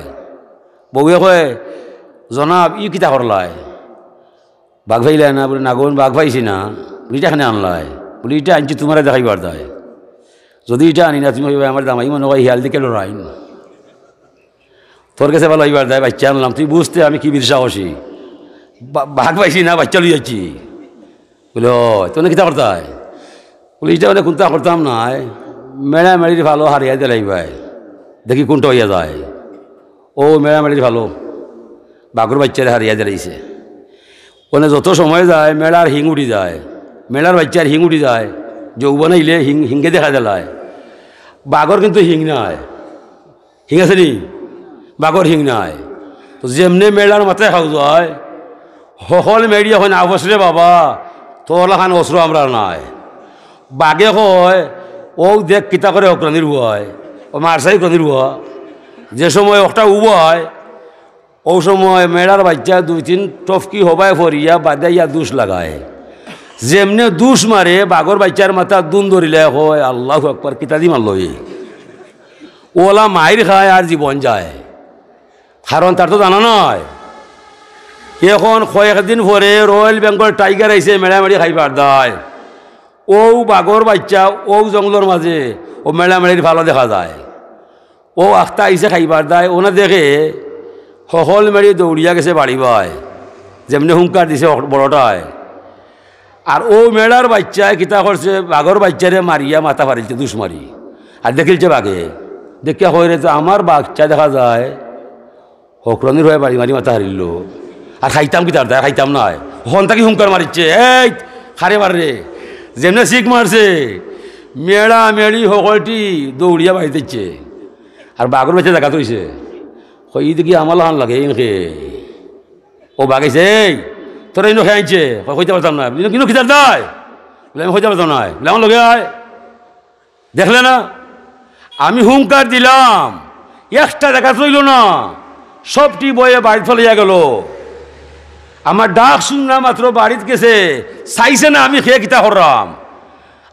বউয়ে কয়, "জনাব, ই কিতা করলায়?" "বাঘ পাইলায় না?" বলে, "না গো, বাঘ পাইছি না।" বলে, "ইটা কেনে আনলায়?" বলে, "ইটা আনছি তুমারে দেখাইবার দায়। যুদি ইটা আনি না, তুমি কইবায় আমার জামাই মনে কয় হিয়াল দেখি ডরাইন।" তোর গেছে ভালা অইবার দায় বাইচ্চা আনলাম, তুই বুঝতে আমি কি বীর সাহসী। বা-, বাঘ পাইছি না, বাইচ্চা লইয়া আইছি। বলে, "ও, তে অনে কিতা করতায়?" বলে, "ইটা অনে কুন্তা করতাম নায়, মেড়া মেড়ির ফালো হারাইয়া দিলাইবায়, দেখি কুনটা অইয়া যায়।" অউ মেড়া মেড়ির ফালো, বাঘর বাইচ্চারে হারাইয়া দিলাইছে। অনে যত সময় যায়, মেড়ার হিং উঠি যায়, মেড়ার বাইচ্চার হিং উঠি যায়, যৌবন আইলে হিং, হিঙ্গে দেখা দিলায়। বাঘর কিন্তু হিং নাই। হিং আছে নি? বাঘর হিং নাই। তো যেমনে মেড়ার মাথায় খাও যায়, হকল মেড়িয়ে কয়, "না, অস্ত্র রে বাবা, তোর লাখান অস্ত্র আমরার নাই।" বাঘে কয়, "অউ দেখ কিতা করে হকরানির ভয়, অউ মারছাই হকরানির ভয়।" যে সময় একটা উবায়, অউ সময় মেড়ার বাইচ্চা দুই তিন টফকি হবায় ফরিয়া বাদে আইয়া দুষ লাগায়। যেমনে দুষ মারে, বাঘর বাইচ্চার মাথাত দুন ধরিলায়, কয়, "আল্লাহু আকবার, কিতা দি মারলো ই?" অলা মাইর খায় আর জীবন যায়, কারণ তার তো জানা নাই। এখন কয়েকদিন পরে রয়্যাল বেঙ্গল টাইগার আইছে মেড়ামেড়ি খাইবার দায়। অউ বাঘর বাইচ্চা, অউ জঙ্গলর মাঝে অউ মেড়ামেড়ির ফালো দেখা যায়। অউ আখতা আইছে খাইবার দায়, অউ না দেখে হকল মেড়ি দৌড়িয়া গেছে বাড়ি বায়, যেমনে হুঙ্কার দিছে অখ-, বড়টায়। আর অউ মেড়ার বাইচ্চায় কিতা করছে, বাঘর বাইচ্চারে মারিয়া মাথা ফাড়িলছে দুষ মারি। আর দেখিলছে বাঘে, দেখিয়া কয়, "রে, তো আমার বাইচ্চা দেখা যায় হকরানির ভয় বাড়ি মারি মাথা হারিলো। আর খাইতাম কিতার দায়, খাইতাম নায়।" হন থাকি হুঙ্কার মারিচ্ছে, "এই, কারে মাররে?" যেমনে চিক মারছে, মেড়া মেড়ি হকলটি দৌড়িয়া বাড়িত আইছে। আর বাঘর বাইচ্চা জাগাত রইছে। কয়, "ই দেখি আমার লাখান লাগে, ইনকে।" অউ বাঘ আইছে, "এই, তোরে ইনো কে আনছে?" কয়, "কইতাম পারতাম না।" বলে, "ইনো কিতার দায়?" বলে, "আমি কইতাম পারতাম না।" বলে, "আমার লগে আয়।" দেখলে না? আমি হুঙ্কার দিলাম, একটা জাগাত রইলো না, সবটি বয়ে বাড়িত ফালাইয়া গেলো। আমার ডাক শুনলা মাত্র বাড়িত গেছে, চাইছে না আমি কে কিতা কররাম।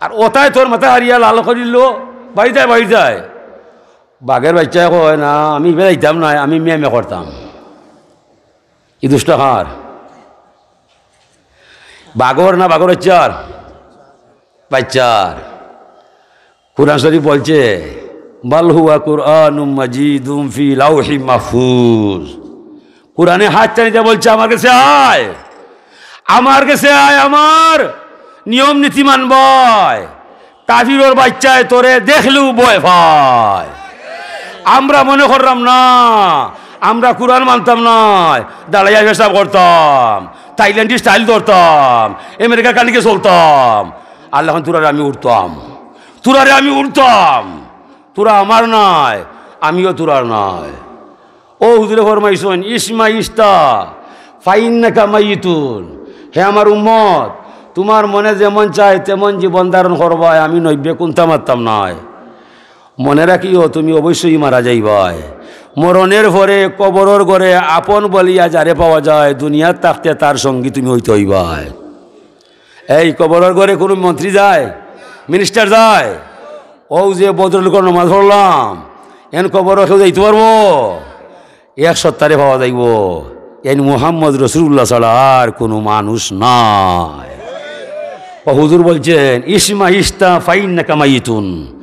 আর অতায় তোর মাথা হারিয়া লাল করিলো, "বাড়িত আয়, বাড়িত আয়।" বাঘর বাইচ্চায় কয় না, "আমি ইবায় যাইতাম নায়, আমি মেমে করতাম।" ই দুষ্টা কার? বাঘর না বাঘর বাইচ্চার? বাইচ্চার। কুরআন শরীফ বলছে, "বাল হুয়া কুরআনুম মাজিদুম ফি লাউহি মাহফুজ।" কুরআনে হাত টানিয়া বলছে, "আমার গেছে আয়, আমার গেছে আয়, আমার নিয়ম নীতি মানবায়।" কাফিরর বাইচ্চায় তোরে দেখলেউ ভয় পায়। আমরা মনে করলাম না, আমরা কুরআন মানতাম নায়, দাঁড়াইয়া পেশাব করতাম, থাইল্যান্ডি স্টাইল ধরতাম, আমেরিকার কানিকে চলতাম। আল্লাহ কইন, "তুরারে আমি উঠতাম, তুরারে আমি উঠতাম, তুরা আমার নায়, আমিও তুরার নায়।" ও হুজুরে ফরমাইছইন, "ইশমা ইশতা ফাইন্নাকা মাইয়িতুন।" হে আমার উম্মত, তুমার মনে যেমন চায় তেমন জীবন ধারণ করবায়, আমি নবীয়ে কুন্তা মাততাম নায়। মনে রাখিও, তুমি অবশ্যই মারা যাইবায়। মরণের পরে কবরর ঘরে আপন বলিয়া যারে পাওয়া যায়, দুনিয়াত থাকতে তার সঙ্গী তুমি অইতে অইবায়। এই কবরর ঘরে কুনু মন্ত্রী যায়, মিনিস্টার যায়? অউ যে ভদ্রলোকর নমাজ পড়লাম, এন কবরো কেউ যাইতো পারবো? এক সত্তারে পাওয়া যাইবো, এন মুহাম্মদ রসুলুল্লাহ ছাড়া আর কুনু মানুষ নাই। ও হুজুর বলছেন, "ইশমা ইশতা ফাইন্নাকা মাইয়িতুন।"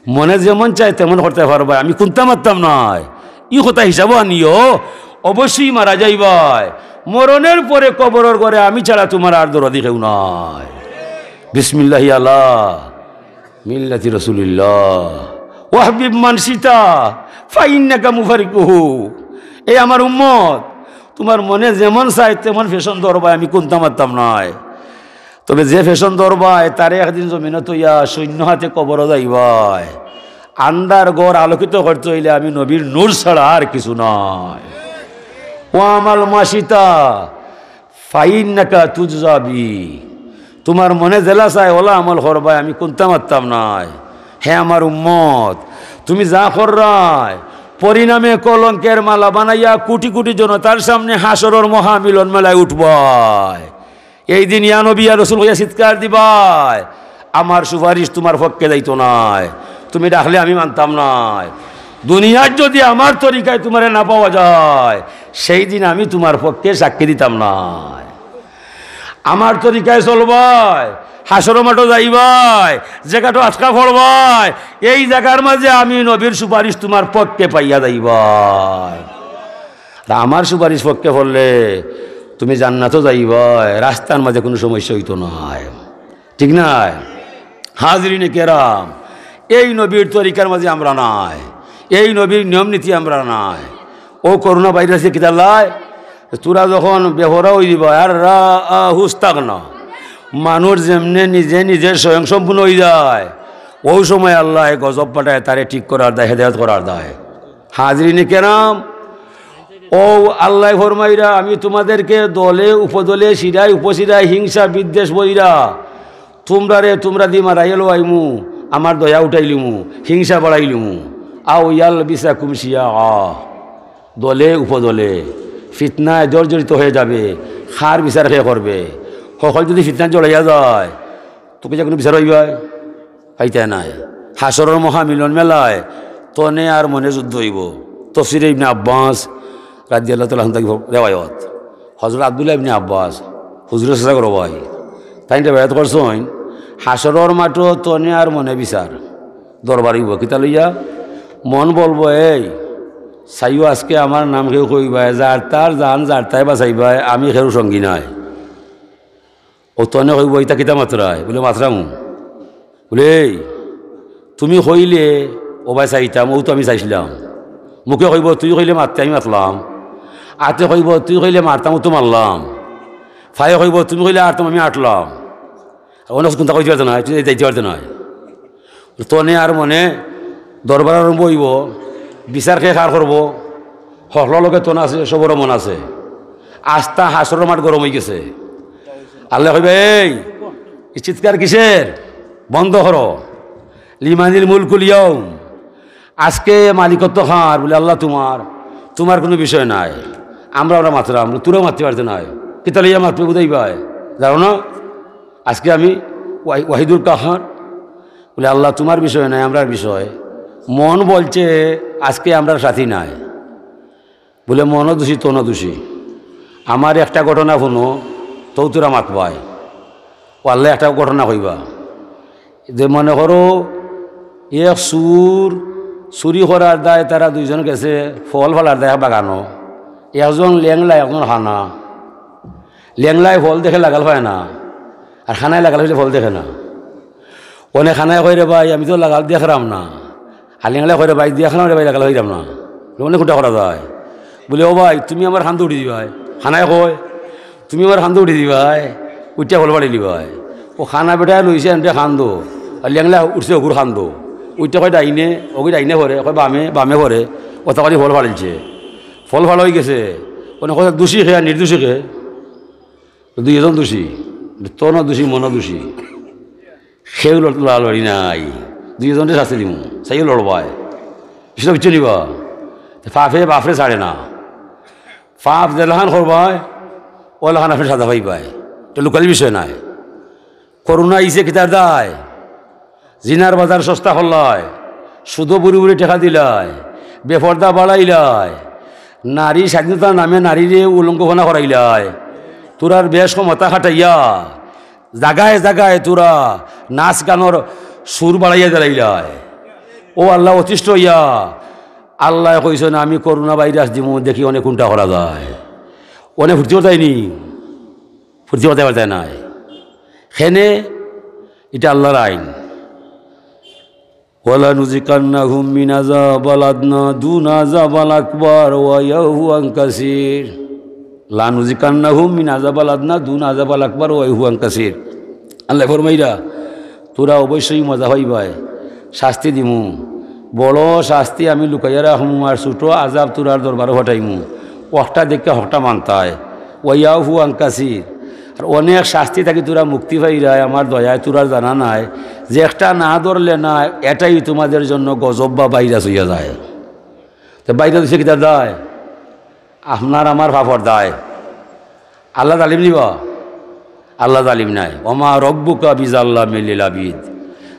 মনে যেমন চায় তেমন করতে পারবায়, আমি কুন্তা মাততাম নায়। ই কথা হিসাবো আনিও, অবশ্যই মারা যাইবায়। মরণের পরে কবরর ঘরে আমি ছাড়া তুমার আর দরদি কেউ নাই। বিসমিল্লাহি আলা মিল্লাতি রাসূলিল্লাহ। ওয়াহবিব মান শিতা ফাইন্নাকা মুফারিকুহু। এই আমার উম্মত, তুমার মনে যেমন চায় তেমন ফ্যাশন ধরবায়, আমি কুন্তা মাততাম নায়। তবে যে ফ্যাশন ধরবায়, তারে একদিন জমিনো থইয়া শূন্য হাতে কবরো যাইবায়। আন্দার ঘর আলোকিত করতে অইলে আমি নবীর নূর ছাড়া আর কিছু নাই। ওয়া আমাল মা শিতা ফাইন্নাকা তুজজা বি। তুমার মনে যেলা চায় অলা আমল করবায়, আমি কুন্তা মাততাম নায়। হে আমার উম্মত, তুমি যা কররায়, পরিণামে কলঙ্কের মালা বানাইয়া কোটি কোটি জনতার সামনে হাশরর মহামিলন মেলায় উঠবায়। এই দিন ইয়া নবী, ইয়া রসুল কইয়া চিৎকার দিবায়, আমার সুপারিশ তুমার পক্ষে যাইতো নায়, তুমি ডাকলে আমি মানতাম নায়। দুনিয়ার যদি আমার তরিকায় তুমারে না পাওয়া যায়, সেই দিন আমি তুমার পক্ষে সাক্ষী দিতাম নায়। আমার তরিকায় চলবায়, হাশরর মাঠো যাইবায়, যে ঘাটো আটকা পড়বায়, এই জাগার মাঝে আমি নবীর সুপারিশ তুমার পক্ষে পাইয়া যাইবায়। আর আমার সুপারিশ পক্ষে পড়লে তুমি জান্নাতো যাইবায়, রাস্তার মাঝে কুনু সমস্যা অইতো নায়, ঠিক নায়? হাজিরিনে কেরাম, এই নবীর তরিকার মাঝে আমরা নাই, এই নবীর নিয়ম নীতি আমরা নাই। ও করোনা ভাইরাসে কিতা লাই, তুরা যখন বেপরা অই দিবায়, আর রা আ হুস্তাক না, মানুষ যেমনে নিজে নিজে স্বয়ংসম্পূর্ণ অই যায়, অউ সময় আল্লায় গজব পাঠায়, তারে ঠিক করার দায়, হেদায়ত করার দায়। হাজিরিনে কেরাম, ও আল্লায় ফরমাইরা, "আমি তুমাদেরকে দলে উপদলে, শিরায় উপশিরায়, হিংসা বিদ্বেষ বইরা, তুমরারে তুমরাদি মারাইয়া লওয়াইমু, আমার দয়া উঠাইলিমু, হিংসা বাড়াইলিমু।" আও ইয়ালবিসাকুম শিয়াআ, দলে উপদলে ফিতনায় জর্জরিত হয়ে যাবে। কার বিচার কে করবে? হকল যদি ফিতনায় জড়াইয়া যায়, তো কিতা কুনু বিচার অইবায়? পাইতায় নায়। হাশরর মহামিলন মেলায় তনে আর মনে যুদ্ধ অইবো। তফসিরে ইবনে আব্বাস রাদিয়াল্লাহু তাআলা আনহু থাকি রেওয়ায়ত। হযরত আব্দুল্লাহ ইবনে আব্বাস, হুজুরর চাচার ঘরর ভাই, তাইন রেওয়ায়ত করছইন, হাশরর মাঠো তনে আর মনে বিচার, দরবার অইবো। কিতা লইয়া? মন বলবো, "এই, চাইও আজকে আমার নাম কেউ কইবায়, যার তার জান যার তায় বাঁচাইবায়, আমি কেউর সঙ্গী নায়।" ও তনে কইবো, "ইতা কিতা মাতরায়?" বুলে, "মাতরামু।" বুলে, "এই, তুমি কইলে অবায় চাইতাম, অউ তো আমি চাইছলাম।" মুখে কইবো, "তুই কইলে মাততে, আমি মাতলাম।" আতে কইবো, "তুই কইলে মারতাম, অউ তো মারলাম।" ফায়ে কইবো, "তুমি কইলে আটতাম, আমি আটলাম।" অনো কুন্তা কইতে পারতে নায়, তুই যাইতে পারতে নায়। তনে আর মনে দরবার আরম্ভ অইবো, বিচার কে কার করবো? হকলর লগে তন আছে, সবরও মন আছে। আস্তা হাশরর মাঠ গরম অইগেছে। আল্লায় কইবা, "এই, ই চিৎকার কিসের? বন্ধ করো। লিমানিল মুলকুল ইয়াউম।" আজকে মালিকত্ব কার? বুলে, "আল্লাহ তুমার, তুমার কুনু বিষয় নাই।" আমরা, আমরা মাতরাম, তুরাও মাততে পারতে নায়। কিতা লইয়া মাতবে বুঝাইবায়? জানো না? আজকে আমি ওয়াহি-, ওয়াহিদুল কাহার। বুলে, "আল্লাহ তুমার বিষয় নাই, আমরার বিষয়।" মন বলছে, আজকে আমরার সাথী নাই। বুলে, "মনো দুষী, তনো দুষী। আমার একটা ঘটনা হুনো, তৌ তুরা মাতবায়।" ও আল্লায় একটা ঘটনা কইবা। যে মনে করো, এক চুর চুরি করার দায় তারা দুইজন গেছে ফল ফালার দায় বাগানো। একজন লেংলা, একজন কানা। লেংলায় ফল দেখে লাগাল পায় না, আর কানায় লাগাল পাইলে ফল দেখে না। অনে কানায় কয়, "রে ভাই, আমি তো লাগাল দেখরাম না।" আর লেংলায় কয়, "রে ভাই, দেখরাম রে ভাই, লাগাল পাইরাম না।" অনে কুনটা করা যায়? বুলে, "ও ভাই, তুমি আমার কান্দো উঠি দিবায়।" কানায় কয়, "তুমি আমার কান্দো উঠি দিবায়, উঠিয়া ফল ফালাইলিবায়।" ও কানা বেটায় লইছে এনরে কান্দো, আর লেংলায় উঠছে অগুর কান্দো। উঠিয়া কয় ডাইনে, অগু ডাইনে পড়ে, কয় বামে, বামে পড়ে, ও তখনই ফল ফালাইছে। ফল ফালা অইগেছে। অনে কয়, "দুষী কে আর নির্দোষী কে?" দুইজন দুষী, তনো দুষী, মনো দুষী। কেউ লড়-, লড়ালড়ি নাই। দুইজনরে শাস্তি দিমু, চাইও লড়বায়। বিষয়টা বুঝছো নি বা? তে পাপে বাপরে ছাড়ে না। পাপ যেলাখান করবায়, অলাখান আপনে সাজা পাইবায়। ইটা লুকানির বিষয় নায়। করোনা আইছে কিতার দায়? জিনার বাজার সস্তা করলায়, সুদো বুড়ি বুড়ি টেকা দিলায়, বেপর্দা বাড়াইলায়, নারী স্বাধীনতার নামে নারীরে উলঙ্গপনা করাইলায়, তুরার বেশ ক্ষমতা খাটাইয়া জাগায় জাগায় তুরা নাচ গানর সুর বাড়াইয়া দিলাইলায়। ও আল্লাহ, অতিষ্ঠ অইয়া আল্লায় কইছইন, "আমি করোনা ভাইরাস দিমু, দেখি অনে কুনটা করা যায়।" অনে ফুর্তি করতায় নি? ফুর্তি করতায় পারতায় নায়। কেনে? ইটা আল্লার আইন। "ওয়ালা নুজিকান্নাহুম মিন আযাবাল আদনা দুনা আযাবাল আকবার ওয়া ইয়াফু আন কাসীর।" "লা নুজিকান্নাহুম মিন আযাবাল আদনা দুনা আযাবাল আকবার ওয়া ইয়াফু আন কাসীর।" আল্লায় ফরমাইরা, "তুরা অবশ্যই মজা পাইবায়, শাস্তি দিমু। বড় শাস্তি আমি লুকাইয়া রাখমু, আর ছুটো আযাব তুরার দরবারো ফাটাইমু। অকটা দেখিয়া হকটা মানতায়।" ওয়া ইয়াফু আন কাসীর। আর অনেক শাস্তি থাকি তুরা মুক্তি পাইরায়, আমার দয়ায় তুরার জানা নাই, যে একটা না ধরলে না, এটাই তোমাদের জন্য গজব বা ভাইরাস অইয়া যায়। তে ভাইরাস অইছে কিতার দায়? আপনার আমার পাপর দায়। আল্লাহ জালিম নি বা? আল্লাহ জালিম নায়। "ওমা রব্বুকা বিজাল্লামিল লিল আবিদ।"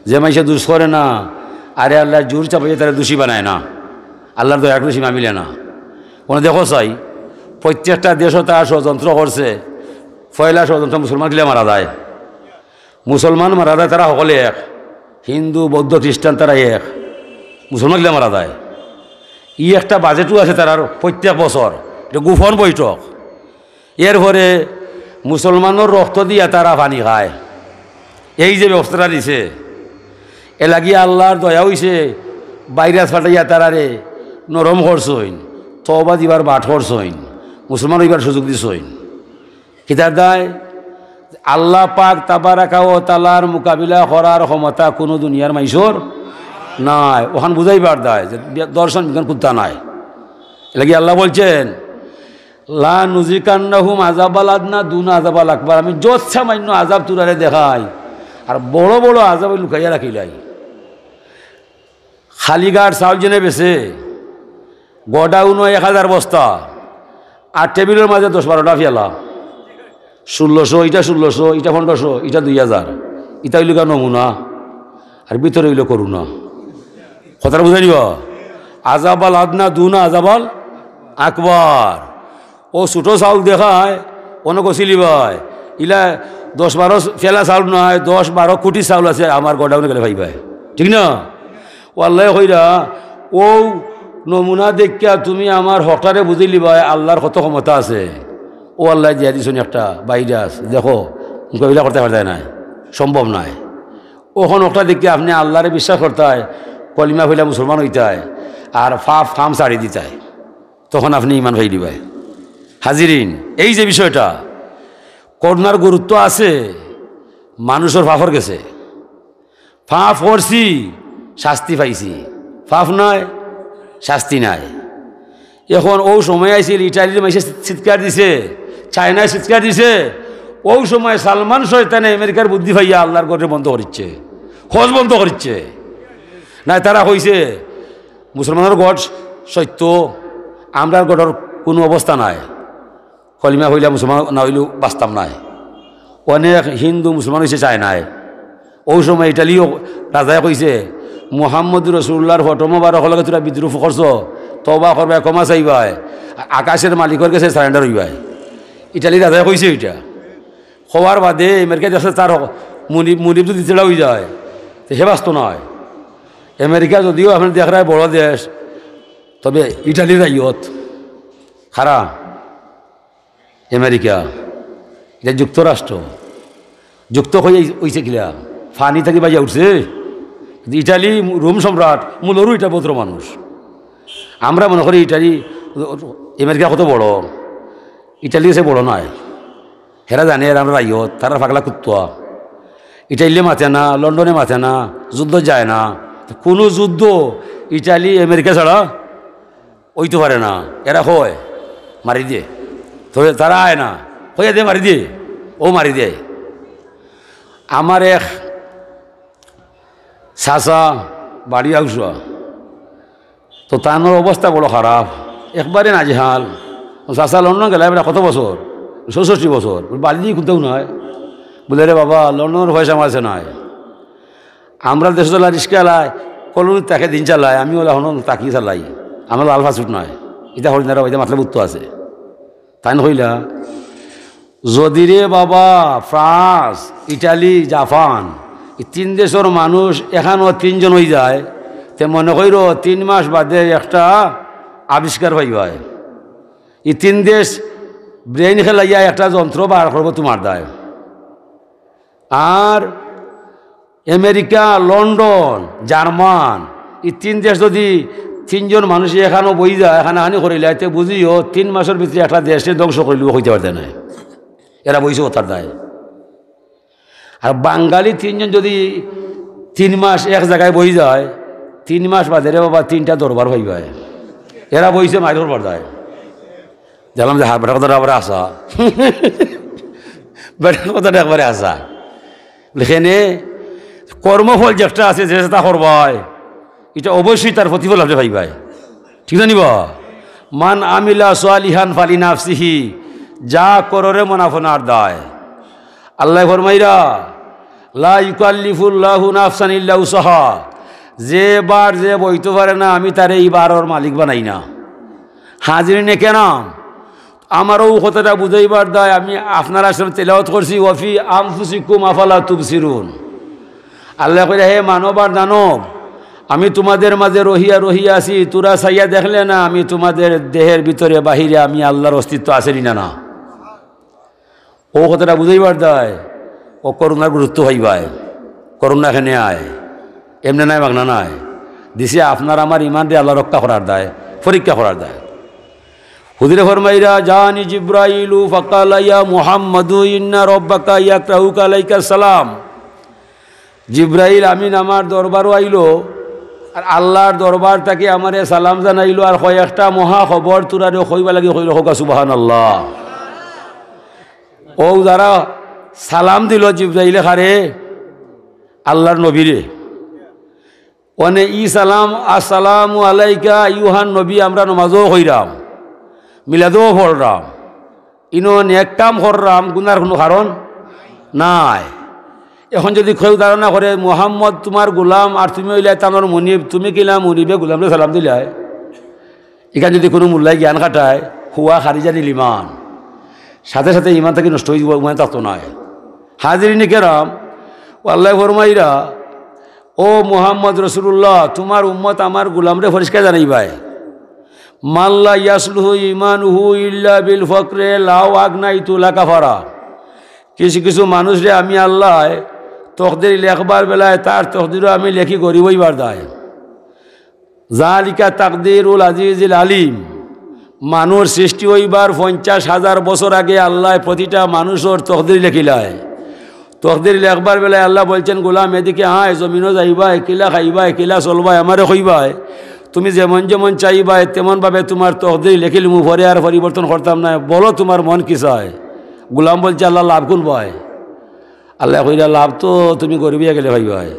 যে মানষে দুষ করে না, আরে আল্লায় জুর চাপাইয়া তারে দুষী বানায় না। আল্লার দয়া কুনু সীমা মিলে না। অনে দেখো চাই, প্রত্যেকটা দেশো তারা ষড়যন্ত্র করছে। পয়লা ষড়যন্ত্র মুসলমান কিলা মারা যায়। মুসলমান মারা যায়, তারা হকলে এক। হিন্দু, বৌদ্ধ, খ্রিস্টান তারা এক। মুসলমান কিলা মারা যায়। ই একটা বাজেটও আছে তারার প্রত্যেক বছর, ইটা গোপন বৈঠক। এরপরে মুসলমানর রক্ত দিয়া তারা পানি খায়। এই যে ব্যবস্থাটা নিছে, এর লাগি আল্লার দয়া অইছে, ভাইরাস ফাটাইয়া তারারে নরম করছইন, তওবা দিবার বাট করছইন, মুসলমান অইবার সুযোগ দিছইন। কিতার দায়? আল্লাহ পাক তাবারাকা ওয়া তাআলার মোকাবিলা করার ক্ষমতা কুনু দুনিয়ার মানষর নাই। অখান বুঝাইবার দায় যে দর্শন বিজ্ঞান কুন্তা নাই। এর লাগি আল্লাহ বলছেন, "লা নুজিকান্নাহুম আযাবাল আদনা দুনা আযাবাল আকবার।" আমি যত সামান্য আযাব তুরারে দেখাই, আর বড় বড় আযাব লুকাইয়া রাখিলাই। খালি গার চাউল যেনে বেচে, গোডাউনো এক হাজার বস্তা, আর টেবিলর মাঝে দশ বারোটা পেয়ালা, ষোলোশো, ইটা ষোলোশো, ইটা পনেরোশো, ইটা দুই হাজার, ইটা অইলো গিয়া নমুনা, আর ভিতরে অইলো করুণা। কথাটা বুঝাই নিবা? আযাবাল আদনা দুনা আযাবাল আকবার। ও ছুটো চাউল দেখায়, অনো গছিলিবায়। ইলা দশ বারো পেয়ালা চাউল নায়, দশ বারো কোটি চাউল আছে আমার গোডাউনো গেলে পাইবায়। ঠিক না? ও আল্লায় কইরা, "অউ নমুনা দেখিয়া তুমি আমার হকটারে বুঝিলিবায়, আল্লার কত ক্ষমতা আছে।" ও আল্লায় দিয়া দিছইন একটা ভাইরাস, দেখো, মোকাবিলা করতায় পারতায় নায়, সম্ভব নায়। অখন হকটা দেখিয়া আপনে আল্লারে বিশ্বাস করতায়, কলিমা পড়িয়া মুসলমান অইতায়, আর পাপ কাম ছাড়ি দিতায়। তখন আপনে ইমান পাইলিবায়। হাজিরিন, এই যে বিষয়টা, করোনার গুরুত্ব আছে, মানুষর পাপর গেছে। পাপ করছি, শাস্তি পাইছি। পাপ নাই, শাস্তি নাই। এখন অউ সময় আইছিল, ইটালির মানষে চিৎকার দিছে, চায়নায় চিৎকার দিছে, অউ সময় সালমান শয়তানে আমেরিকার বুদ্ধি পাইয়া আল্লার ঘররে বন্ধ করিচ্ছে, হজ বন্ধ করিচ্ছে। নাই, তারা কইছে, "মুসলমানর ঘর সত্য, আমরার ঘরর কুনু অবস্থা নাই, কলিমা পড়িয়া মুসলমান না অইলেও বাঁচতাম নায়।" অনেক হিন্দু মুসলমান অইছে চায়নায়। অউ সময় ইটালিও রাজায় কইছে, মুহাম্মদুর রাসূলুল্লাহর ফটো মোবারকর লগে তোরা বিদ্রুপ করছো, তওবা করবায়, ক্ষমা চাইবায়, আ-, আকাশের মালিকর গেছে সারেন্ডার অইবায়। ইটালির রাজায় কইছে ইটা। কওয়ার বাদে আমেরিকা দেখছে তার হক-, মুনিব, মুনিব যদি তেড়া অইযায়, তে হে বাঁচতো নায়। আমেরিকা যদিও আপনে দেখরায় বড় দেশ, তবে ইটালির রাইয়ত খারা। আমেরিকা, ইটা যুক্তরাষ্ট্র, যুক্ত অইয়া অইছে কিলা? ফানি থাকি বাইয়া উঠছে। ইটালি, রোম সম্রাট, মূলরু ইটা ভদ্র মানুষ। আমরা মনে করি ইটালি, আমেরিকা কত বড়, ইটালি সে বড় নায়। হেরা জানে এরা আমরা রাইয়ত, তারা পাগলা কুত্তা। ইটালিয়ে মাতে না, লন্ডনে মাতে না, যুদ্ধ যায় না। কুনু যুদ্ধ ইটালি আমেরিকা ছাড়া অইতো পারে না। এরা কয়, "মারি দে।" তবে তারা আয় না, কইয়া দে, "মারি দে।" ও মারি দে। আমার এক চাচা বাড়ি আউসা, তো তানর অবস্থা বড় খারাপ, একবারে নাজেহাল। চাচা লন্ডন গেলা বেটা কত বছর, চৌষট্টি বছর, বাড়িদি কুন্তাও নাই। বলে, "রে বাবা, লন্ডনর পয়সা আমার কাছে নাই।" আমরা দেশো চলা রিক্সা চালায়, কলোনিত থাকে দিন চালায়, আমি অলা হনো তাকি চালাই, আমার লাল ফাসুট নাই, ইটা হরিণারা, ইটা মাতলে বুত্ত আছে। তাইন কইলা, "যদি রে বাবা, ফ্রান্স, ইটালি, জাপান, ই তিন দেশর মানুষ এখানো তিনজন অইযায়, তে মনে কইরো তিন মাস বাদে একটা আবিষ্কার পাইবায়। ই তিন দেশ ব্রেইন খেলাইয়া একটা যন্ত্র বার করবো তুমার দায়।" আর আমেরিকা, লন্ডন, জার্মান, ই তিন দেশ যদি তিনজন মানুষ এখানো বইযায়, হানাহানি করিলায়, তে বুঝিও তিন মাসর ভিতরে একটা দেশরে ধ্বংস করিলিবো, কইতে পারতে নায়। এরা বইছে কথার দায়। আর বাঙালি তিনজন যদি তিন মাস এক জাগায় বইযায়, তিন মাস বাদে রে বাবা তিনটা দরবার পাইবায়। এরা বইছে মাইর করবার দায়। দেখলাম যে, হ্যাঁ, বেটার কথাটা আবার হাছা। বেটার কথাটা একবারে হাছা। বলে, কেনে? কর্মফল যেটা আছে, যে যেটা করবায়, ইটা অবশ্যই তার প্রতিফল আপনে পাইবায়। ঠিক না নি বা? "মান আমিলা সালিহান ফালিনাফসিহি", যা কররে মন আপনার দায়। আল্লায় ফরমাইরা, "লা ইউকাল্লিফুল্লাহু নাফসান ইল্লা উসআহা", যে বার যে বইতো পারে না, আমি তারে ই বারর মালিক বানাই না। হাজিরিনে কেরাম, আমারও কথাটা বুঝাইবার দায়, আমি আপনারার সামনে তেলাওয়াত করছি, "ওয়াফি আনফুসিকুম আফালা তুবসিরুন।" আল্লায় কইরা, "হে মানব আর দানব, আমি তোমাদের মাঝে রহিয়া রহিয়া আছি, তোরা চাইয়া দেখলে না, আমি তোমাদের দেহের ভিতরে বাহিরে আমি আল্লাহর অস্তিত্ব আছে নি না?" না। ও কথাটা বুঝাইবার দায়, ও করোনার গুরুত্ব পাইবায়। করোনা কেনে আয়, এমনে নায়, মাগনা নায়। দিছে আপনার আমার ইমানরে আল্লায় রক্ষা করার দায়, পরীক্ষা করার দায়। হুজুরে ফরমাইরা, "জাআনি জিব্রাইলু ফাকালা ইয়া মুহাম্মাদু ইন্না রাব্বাকা ইয়াকরাউকা আলাইকাস সালাম।" জিব্রাইল আমিন আমার দরবারো আইলো, আর আল্লাহর দরবার থাকি আমারে সালাম জানাইলো, আর কয়েকটা মহা খবর তোরারে কইবার লাগি কইলো। কউক্কা সুবহানাল্লাহ। ও যারা সালাম দিলো জিব্রাইলে কারে, আল্লাহর নবীরে। অনে ই সালাম, "আসসালামু আলাইকা আইয়ুহান নবী", আমরা নমাজও কইরাম, মিলাদও পড়রাম, ইনো নেক কাম কররাম, গুনার কুনু কারণ নাই। এখন যদি কেউ ধারণা করে, "মুহাম্মদ তুমার গুলাম আর তুমি অইলায় তানর মুনিব, তুমি কিলা মুনিবে গুলামরে সালাম দিলায়?" ইখান যদি কুনু মুল্লায় জ্ঞান খাটায়, হুয়া খারিজানিল ইমান, সাথে সাথে ইমান থাকি নষ্ট অইযিবো, ইমান থাকতো নায়। হাজিরিনে কেরাম, ও আল্লায় ফরমাইরা, "ও মুহাম্মদ রাসূলুল্লাহ, তুমার উম্মত আমার গুলামরে পরিষ্কার জানাইবায়।" "মাল্লা ইয়াসলুহু ইমানুহু ইল্লা বিল ফকরে লাউ আগনাইতু লাকাফারা।" কিছু কিছু মানুষরে আমি আল্লায় তকদির লেখবার বেলায় তার তকদিরও আমি লেখি গরিব অইবার দায়। "জালিকা তাকদিরুল আজিজিল আলিম।" মানুষ সৃষ্টি অইবার পঞ্চাশ হাজার বছর আগে আল্লায় প্রতিটা মানুষর তকদির লেখিলায়। তকদির লেখবার বেলায় আল্লায় বলছেন, "গুলাম, এদিকে আয়, জমিনো যাইবায়, কিলা খাইবায়, কিলা চলবায়, আমারে কইবায়। তুমি যেমন যেমন চাইবায়, তেমন ভাবে তুমার তকদির লেখিলিমু, পরে আর পরিবর্তন করতাম নায়। বলো, তুমার মন কি চায়?" গুলাম বলছে, "আল্লাহ, লাভ কুন বায়?" আল্লায় কইরা, "লাভ তো তুমি গরিব অইয়া গেলে পাইবায়।"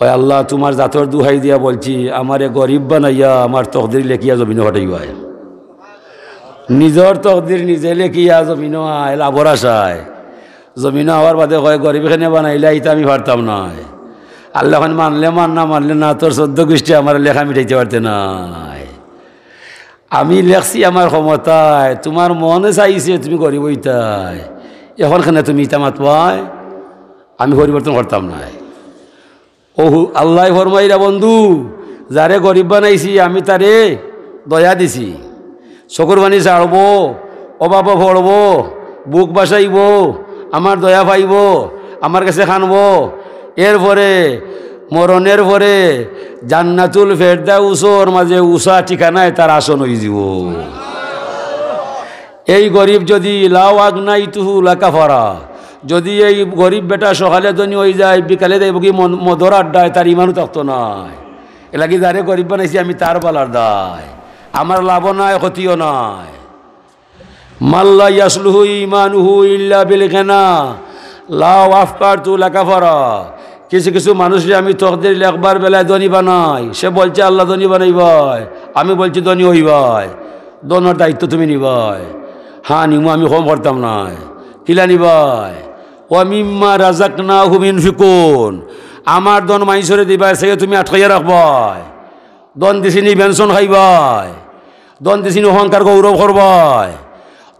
কয়, "আল্লাহ, তুমার জাতর দুহাই দিয়া বলছি, আমারে গরিব বানাইয়া আমার তকদির লেখিয়া জমিনো পাঠাইবায়। নিজর তকদির নিজে লেখিয়া জমিনো আয়, লাভর আশায়। জমিনো আওয়ার বাদে কয়, 'গরিব কেনে বানাইলা, ইতা আমি পারতাম নায়। আল্লায় কইন, মানলে মান, না মানলে না, তোর চৌদ্দ গুষ্টি আমার লেখা মিটাইতে পারতে নায়। আমি লেখছি আমার ক্ষমতায়, তুমার মনে চাইছে তুমি গরিব অইতায়, অখন কেনে তুমি ইতা মাতবায়? আমি পরিবর্তন করতাম নায়। অউ আল্লায় ফরমাইরা, বন্ধু, যারে গরিব বানাইছি আমি তারে দয়া দিছি, চকুর পানি ছাড়বো, অভাবো পড়বো, বুক ভাসাইবো, আমার দয়া পাইবো, আমার গেছে কানবো। এরপরে, মরণের পরে জান্নাতুল ফেরদাউসর মাঝে উচা ঠিকানায় তার আসন অইযিবো। এই গরিব যুদি লাউ আগনাইতুহু লাকাফারা, যুদি এই গরিব বেটা সকালে ধনী অইযায়, বিকালে যাইবোগি মন-, মদর আড্ডায়, তার ইমানও থাকতো নায়। এরলাগি যারে গরিব বানাইছি আমি তার ভালার দায়, আমার লাভও নাই, ক্ষতিও নাই। মাল্লা ইয়াসলুহু ইমানুহু ইল্লা বিল গিনা, লাউ আফকারতু লাকাফারা। কিছু কিছু মানুষরে আমি তকদির লেখবার বেলায় ধনী বানাই, সে বলছে আল্লায় ধনী বানাইবায়, আমি বলছি ধনী অইবায়, ধনর দায়িত্ব তুমি নিবায়। হ্যাঁ, নিমু, আমি কম করতাম নায়। কিলা নিবায়? ওয়া মিম্মা রাযাকনাহুম ইউনফিকুন, আমার ধন মাইনষরে দিবায়, সে তুমি আটকাইয়া রাখবায়। ধন দিছি নি বেনসন খাইবায়, ধন দিছি নি অহংকার গৌরব করবায়,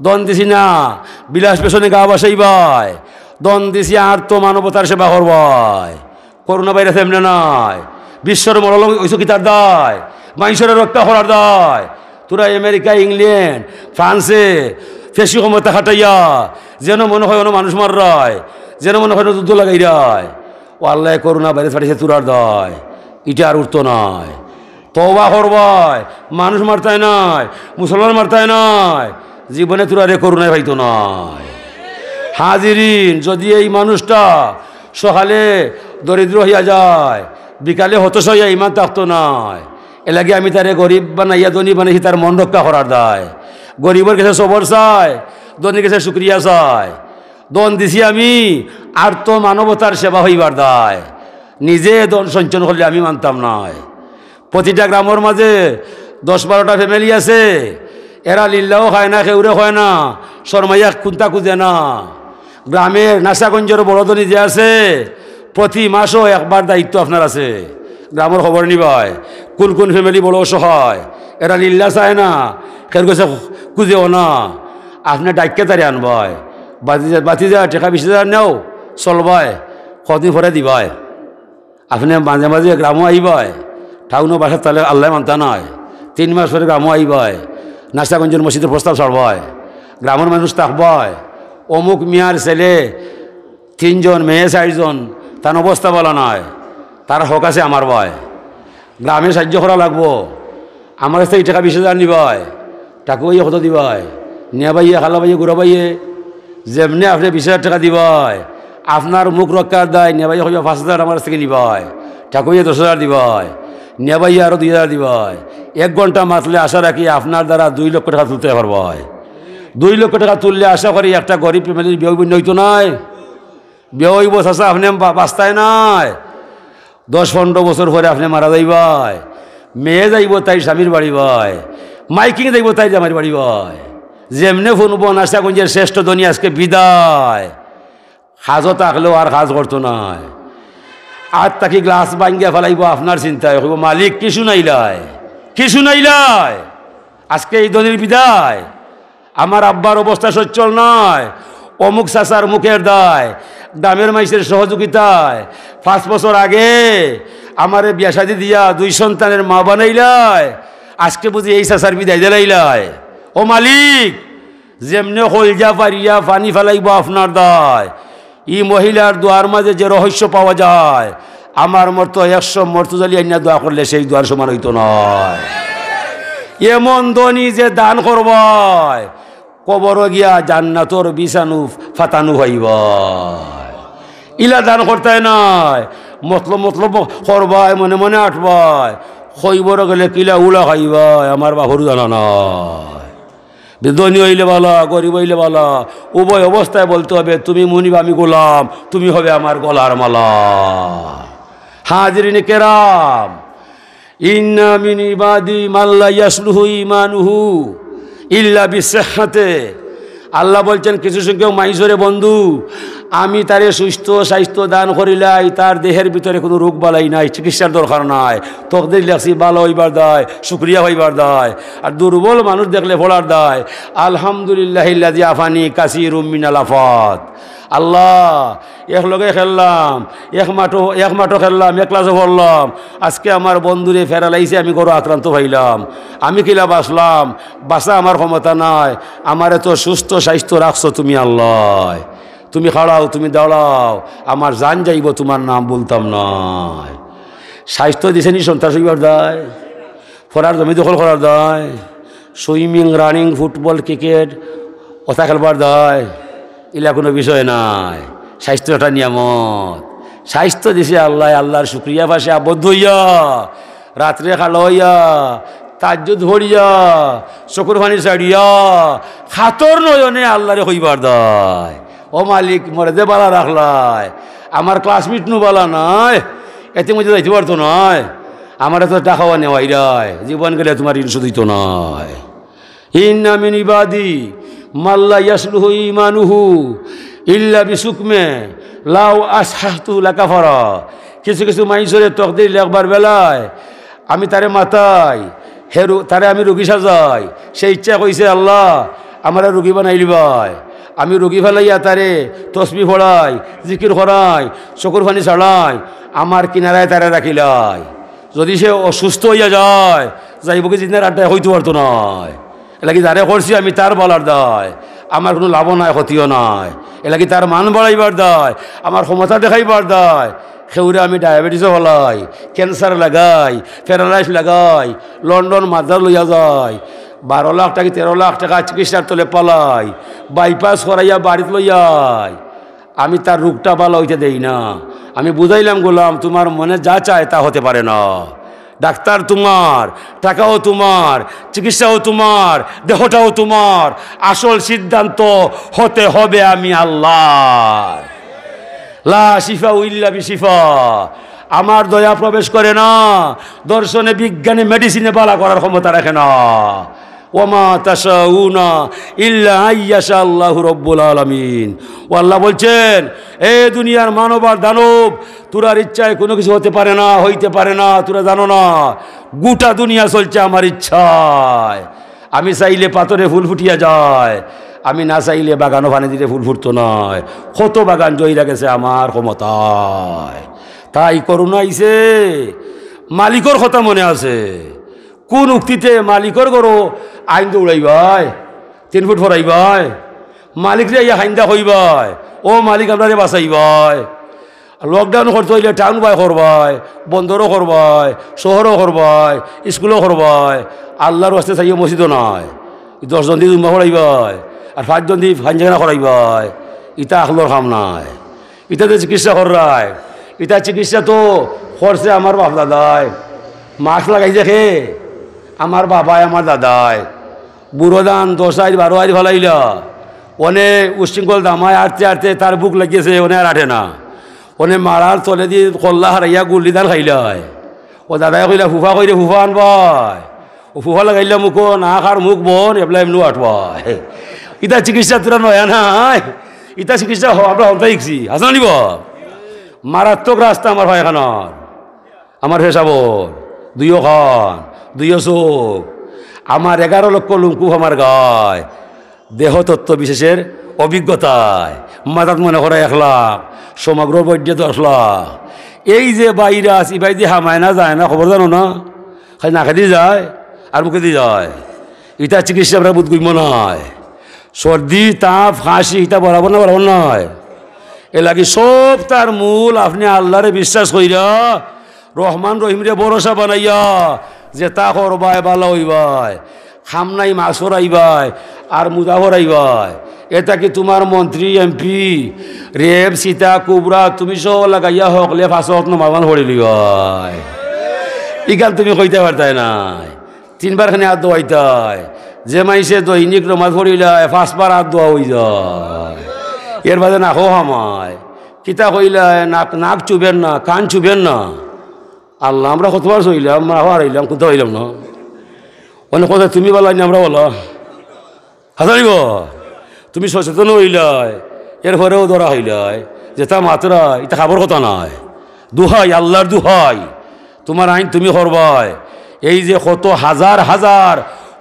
ধন দিছি না বিলাস ব্যসনে গা ভাসাইবায়, ধন দিছি আর্ত মানবতার সেবা করবায়। করোনা ভাইরাস এমনে নায়, বিশ্বর মরল অইছো কিতার দায়? মাইনষরে রক্ষা করার দায়। তোরা আমেরিকা, ইংল্যান্ড, ফ্রান্সে ফেসি ক্ষমতা খাটাইয়া যেন মনে কয় অনো মানুষ মাররায়, যেন মনে কয় অনো যুদ্ধ লাগাইরায়। ও আল্লায় করোনা ভাইরাস পাঠাইছে তোরার দায়, ইটা আর উঠতো নায়। তওবা করবায়, মানুষ মারতায় নায়, মুসলমান মারতায় নায়, জীবনে তোরারে করোনায় পাইতো নায়। হাজিরিন, যুদি এই মানুষটা সকালে দরিদ্র অইয়া যায়, বিকালে হতাশ অইয়া ইমান থাকতো নায়, এরলাগি আমি তারে গরিব বানাইয়া ধনী বানাইছি, তার মন রক্ষা করার দায়। গরিবর গেছে সবর চায়, ধনীর গেছে শুকরিয়া চায়। ধন দিছি আমি আর্ত মানবতার সেবা অইবার দায়। নিজে ধন সঞ্চয় করলে আমি মানতাম নায়। প্রতিটা গ্রামর মাঝে দশ বারোটা family আছে, এরা লিল্লাও খায় না, কেউরে কয় না, শরমাইয়া কুন্তা খুঁজে না। গ্রামের নাসিরাগঞ্জর বড় ধনী যে আছে, প্রতি মাসও একবার দায়িত্ব আপনার আছে, গ্রামর খবর নিবায়, কুন কুন family বড় অসহায়, এরা লিল্লা চায় না, কেউর গেছে খুঁজেও না, আপনে ডাকিয়া তারে আনবায়। বাতিজা, বাতিজা, টেকা বিশ হাজার নেও, চলবায়, কদিন পরে দিবায়। আপনে মাঝে মাঝে গ্রামও আইবায়, টাউনো বাসাত থাকলে আল্লায় মানতা নায়। তিন মাস পরে গ্রামও আইবায়, নাসিরাগঞ্জর মসজিদর প্রস্তাব ছাড়বায়, গ্রামর মানুষ থাকবায়, অমুক মিয়ার ছেলে তিনজন, মেয়ে চাইরজন, তান অবস্থা ভালা নায়, তার হক আছে আমার বায়, গ্রামে সাহায্য করা লাগবো। আমার গেছ থাকি টেকা বিশ হাজার নিবায়, টেকা অইয়া কত দিবায়? নিয়া বাইয়ে, খালা বাইয়ে, গুড়া বাইয়ে, যেমনে আপনে বিশ হাজার টেকা দিবায়, আপনার মুখ রক্ষার দায়, নিয়া বাইয়ে কইবা, "পাঁচ হাজার আমার গেছ থাকি নিবায়।" টেকা অইয়া দশ হাজার দিবায়, নিয়া বাইয়ে আরো দুই হাজার দিবায়। এক ঘন্টা মাতলে আশা রাখি আপনার দ্বারা দুই লক্ষ টেকা তুলতে পারবায়। দুই লক্ষ টেকা তুললে আশা করি একটা গরিব family-র বিয়া অইবো নি, অইতো নায়? বিয়া অইবো চাচা, আপনে বা-, বাঁচতায় নায়। দশ পনরো বছর পরে আপনে মারা যাইবায়, মেয়ে যাইবো তাইর স্বামীর বাড়ি বায়, মাইকিং যাইবো তাইর জামাইর বাড়ি বায়। যেমনে হুনবো নাসিরাগঞ্জের শ্রেষ্ঠ ধনী আজকে বিদায়, কাজও থাকলেও আর কাজ করতো নায়। আত থাকি গ্লাস ভাঙ্গিয়া ফালাইবো আপনার চিন্তায়, কইবো, "মালিক, কি শুনাইলায়? কি শুনাইলায়? আজকে এই ধনীর বিদায়।" আমার আব্বার অবস্থা সচ্ছল নায়, অমুক চাচার মুখের দায়, গ্রামের মাইনষের সহযোগিতায় পাঁচ বছর আগে আমারে বিয়া শাদি দিয়া দুই সন্তানের মা বানাইলায়, আজকে বুঝি এই চাচার বিদায় দিলাইলায়। ও মালিক, যেমনে কলজা ফারিয়া পানি ফালাইবো আপনার দায়, ই মহিলার দোয়ার মাঝে যে রহস্য পাওয়া যায়, আমার মতো একশো মর্তুজালি আইনা দোয়া করলে সেই দোয়ার সমান অইতো নায়। এমন ধনী যে দান করবায়, কবরো গিয়া জান্নাতর বিছানু ফাতানু অইবায়। ইলা দান করতায় নায়, মতলব মতলব করবায়, মনে মনে আটবায়, কইবরো গেলে কিলা উলা খাইবায়, আমার বাপর জানা নায়। ধনী অইলে ভালা, গরিব অইলে ভালা, উভয় অবস্থায় বলতে হবে, "তুমি মুনিব, আমি গোলাম, তুমি হবে আমার গলার মালা।" হাজিরিনে কেরাম, ইন্না মিন ইবাদি মান লা ইয়াসলুহু ঈমানুহু ইল্লা বিসিহহাতে। আল্লাহ বলছেন, কিছু সংখ্যক মাইনষরে বন্ধু, আমি তারে সুস্থ স্বাস্থ্য দান করিলাই, তার দেহের ভিতরে কুনু রোগ বালাই নাই, চিকিৎসার দরকার নাই। তকদির লেখছি ভালা অইবার দায়, শুকরিয়া পাইবার দায়। আর দুর্বল মানুষ দেখলে পড়ার দায়, আলহামদুলিল্লাহিল্লাযী আফানি কাসীরুম মিনাল আফাত। আল্লাহ, এক লগে খেললাম, এক মাঠো, এক মাঠো খেললাম, এক ক্লাসো পড়লাম, আজকে আমার বন্ধুরে প্যারালাইসে আমি ঘরো আক্রান্ত পাইলাম। আমি কিলা বাঁচলাম? বাঁচা আমার ক্ষমতা নাই। আমারে তো সুস্থ স্বাস্থ্য রাখছো তুমি আল্লাহ। তুমি খাড়াও, তুমি দাঁড়াও, আমার জান যাইবো, তুমার নাম ভুলতাম নায়। স্বাস্থ্য দিছে নি সন্ত্রাস অইবার দায়, পড়ার জমি দখল করার দায়, সুইমিং, রানিং, ফুটবল, ক্রিকেট, অতা খেলবার দায়, ইলা কুনু বিষয় নায়। স্বাস্থ্য একটা নিয়ামত, স্বাস্থ্য দিছে আল্লাহ, আল্লাহর শুকরিয়া পাশে আবদ্ধ অইয়া, রাত্রে খাড়া অইয়া, তাহাজ্জুদ পড়িয়া, চকুর পানি ছাড়িয়া, কাতর নয়নে আল্লাহরে কইবার দায়, "ও মালিক, মোরে যে বালা রাখলায়, আমার ক্লাসমেট নু বালা নায়, এতে মধ্যে যাইতে পারতো নায়, আমারে তো টাকাও নেওয়াইরায়, জীবন গেলে তুমার ঋণ শোধ অইতো নায়।" ইন্না মিন ইবাদি মাল্লা ইয়াসলুহু ইমানুহু ইল্লা বিসুকমে লাউ আসহাহতু লাকাফারা। কিছু কিছু মাইনষরে তকদির লেখবার বেলায় আমি তারে মাতাই, হে রু-, তারে আমি রুগী সাজাই, সে ইচ্ছা কইছে, "আল্লাহ, আমারে রুগী বানাইলিবায়।" আমি রুগী ফালাইয়া তারে তসবি পড়াই, জিকির করাই, চকুর পানি ছাড়াই, আমার কিনারায় তারে রাখিলাই। যদি সে অসুস্থ অইয়া যায়, যাইবো কি জিন্দার আড্ডায়, কইতো পারতো নায়। এরলাগি যারে করছি আমি তার বালার দায়, আমার কুনু লাভও নাই, ক্ষতিও নাই। এরলাগি তার মান বাড়াইবার দায়, আমার ক্ষমতা দেখাইবার দায়। কেউরে আমি ডায়াবেটিসও ফালাই, ক্যান্সার লাগাই, প্যারালাইস লাগাই, লন্ডন মাদ্রাজ লইয়া যাই, বারো লাখ টাকা, তেরো লাখ টাকা চিকিৎসার তলে ফালাই, বাইপাস করাইয়া বাড়িত লইয়াই। আমি তার রোগটা বালা অইতে দেই না। আমি বুঝাইলাম, "গোলাম, তুমার মনে যা চায় তা হতে পারে না। ডাক্তার তুমার, টাকাও তুমার, চিকিৎসাও তুমার, দেহটাও তুমার। আসল সিদ্ধান্ত হতে হবে আমি আল্লাহ। লা শিফা ইল্লা বিশিফা।" আমার দয়া প্রবেশ করে না, দর্শনে, বিজ্ঞানে, মেডিসিনে বালা করার ক্ষমতা রাখে না। "ওয়া মা তাশাউনা ইল্লা আইয়াশা আল্লাহু রব্বুল আলামিন।" ও আল্লাহ বলছেন, "এ দুনিয়ার মানব আর দানব, তোরার ইচ্ছায় কুনু কিছু হতে পারে না, হইতে পারে না, তোরা জানো না। গোটা দুনিয়া চলছে আমার ইচ্ছায়। আমি চাইলে পাথরে ফুল ফুটিয়া যায়, আমি না চাইলে বাগানো পানি দিলে ফুল ফুটতো নায়। কত বাগান জইরা গেছে আমার ক্ষমতায়।" তাই করোনা আইছে, মালিকর কথা মনে আছে। কোন উক্তিতে মালিকর ঘরো আইন দৌড়াইবায়, তিন ফুট ফরাইবায়, মালিকরে আইয়া হাইন্দা কইবায়, "ও মালিক, আমরারে বাঁচাইবায়।" লকডাউন করতে অইলে টাউন বায় করবায়, বন্দরও করবায়, শহরও করবায়, স্কুলও করবায়, আল্লাহর ওয়াস্তে চাইও মসজিদও নাই। দশ জন দি জুম্মা করাইবায়, আর পাঁচ জন দি পাঞ্জাখানা করাইবায়, ইতা আখলর কাম নায়। ইতা তো চিকিৎসা কররায়, ইতা চিকিৎসা তো করছে আমার বাপ দাদায়। মাস্ক লাগাইছে কে? আমার বাবায়, আমার দাদায়। বুড়ো দান দশ আইর, বারো আইর ফালাইলা। অনে উশৃঙ্খল দামায় আটতে আটতে তার বুক লাগিছে, অনে আর আটে না। অনে মারার তলে দি কল্লা হারাইয়া গুল্লি দান খাইলায়। ও দাদায় কইলা, "ফুফা কই রে, ফুফা আনবায়।" ও ফুফা লাগাইলা মুখো, নাক আর মুখ বন, এবলা এমনু আটবায়। ইতা চিকিৎসা তোরা নয়া নাই। ইতা চিকিৎসা হ-, আমরা হন্তা শিখছি। হাসান আলী বা? মারাত্মক রাস্তা আমার পায়খানার, আমার পেশাবর, দুইও খান, দুইও চোখ, আমার এগারো লক্ষ লুমকুপ আমার গায়, দেহতত্ত্ব বিশেষের অভিজ্ঞতায়, মাথাত মনে করে এক লাখ, সমগ্র বৈদ্যে দশ লাখ। এই যে ভাইরাস, ই ভাই যে হামায় না যায় না, খবর জানো না? খালি নাকেদি যায় আর মুখেদি যায়। ইতা চিকিৎসা আমরা বুধ গইম নাই। সর্দি, তাপ, খাসি, ইতা বরাবর না, বরাবর নাই। এর লাগি সব তার মূল আপনি আল্লাহরে বিশ্বাস কইরা, রহমান রহিমরে ভরসা বানাইয়া, যেতা করবায় বালা অইবায়, খাম নাই মাছ ফরাইবায়, আর মুজা ফরাইবায়। এটা কি তোমার মন্ত্রী, এমপি, রেব, সীতা, কুবরা, তুমি সহ লাগাইয়া হকলে পাঁচ ওয়াক্ত নমাজ পড়ি লিবায়? ইখান তুমি কইতা পারতায় নায়। তিনবার খানি আত ধোয়াইতায়। যে মাইনষে দৈনিক নমাজ পড়িলায়, পাঁচবার আত ধোয়া অইযায়। এর বাদে নাকো হামায়। কিতা কইলায়, নাক, নাক চুবের না, কান চুবের না। আল্লাহ, আমরা কতবার চইলাম, আমরা হারাইলাম, কুন্তা অইলাম না। অনে কথা তুমি বালা নি, আমরা বালা। হাসান আলী বা, তুমি সচেতন অইলায়, এরপরেও ধরা অইলায়, যেটা মাতরায়, ইটা খাবার কথা নায়। দুহাই, আল্লার দুহাই, তুমার আইন তুমি করবায়। এই যে কত হাজার হাজার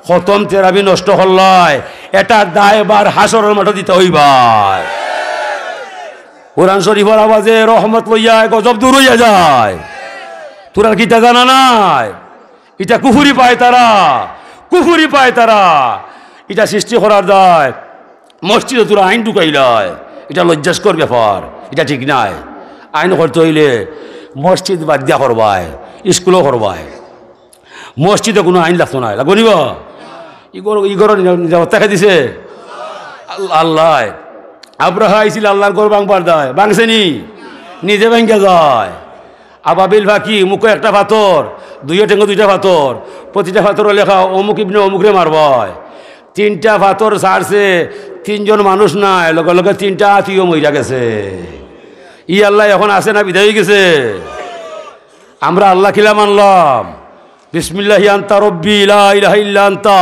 খতম তেরাবি নষ্ট করলায়, এটার দায়ভার হাশরর মাঠো দিতা অইবায়। কোরআন শরীফর আওয়াজে রহমত লইয়া গজব দূর অইয়া যায়। তুরার কিতা জানা নাই? ইটা কুফুরি পায় তারা, কুফুরি পায় তারা। ইটা সৃষ্টি করার দায়। মসজিদো তুরা আইন ঢুকাইলায়, ইটা লজ্জাস্কর ব্যাপার, ইটা ঠিক নায়। আইন করতে অইলে মসজিদ বাদ দিয়া করবায়, স্কুলো করবায়। মসজিদো কুনু আইন লাগতো নায়, লাগবো নি বা? ইগর, ইগর নিরাপত্তা কে দিছে? আল-, আল্লায়। আব্রাহা আইছিল আল্লার ঘর ভাঙবার দায়, ভাঙছে নি? নিজে ভাঙ্গিয়া যায়। আবাবিল ফাকি, মুখো একটা ফাতর, দুইও ঠেঙ্গো দুইটা ফাতর, প্রতিটা ফাতরো লেখা অমুক ইবনে অমুকরে মারবায়। তিনটা ফাতর ছাড়ছে, তিনজন মানুষ নাই, লগে লগে তিনটা আত্মীয় মইরা গেছে। ই আল্লাহ এখন আছে না বিদায় অই গেছে? আমরা আল্লাহ কিলা মানলাম? বিসমিল্লাহি আনতা রব্বি লা ইলাহা ইল্লা আনতা,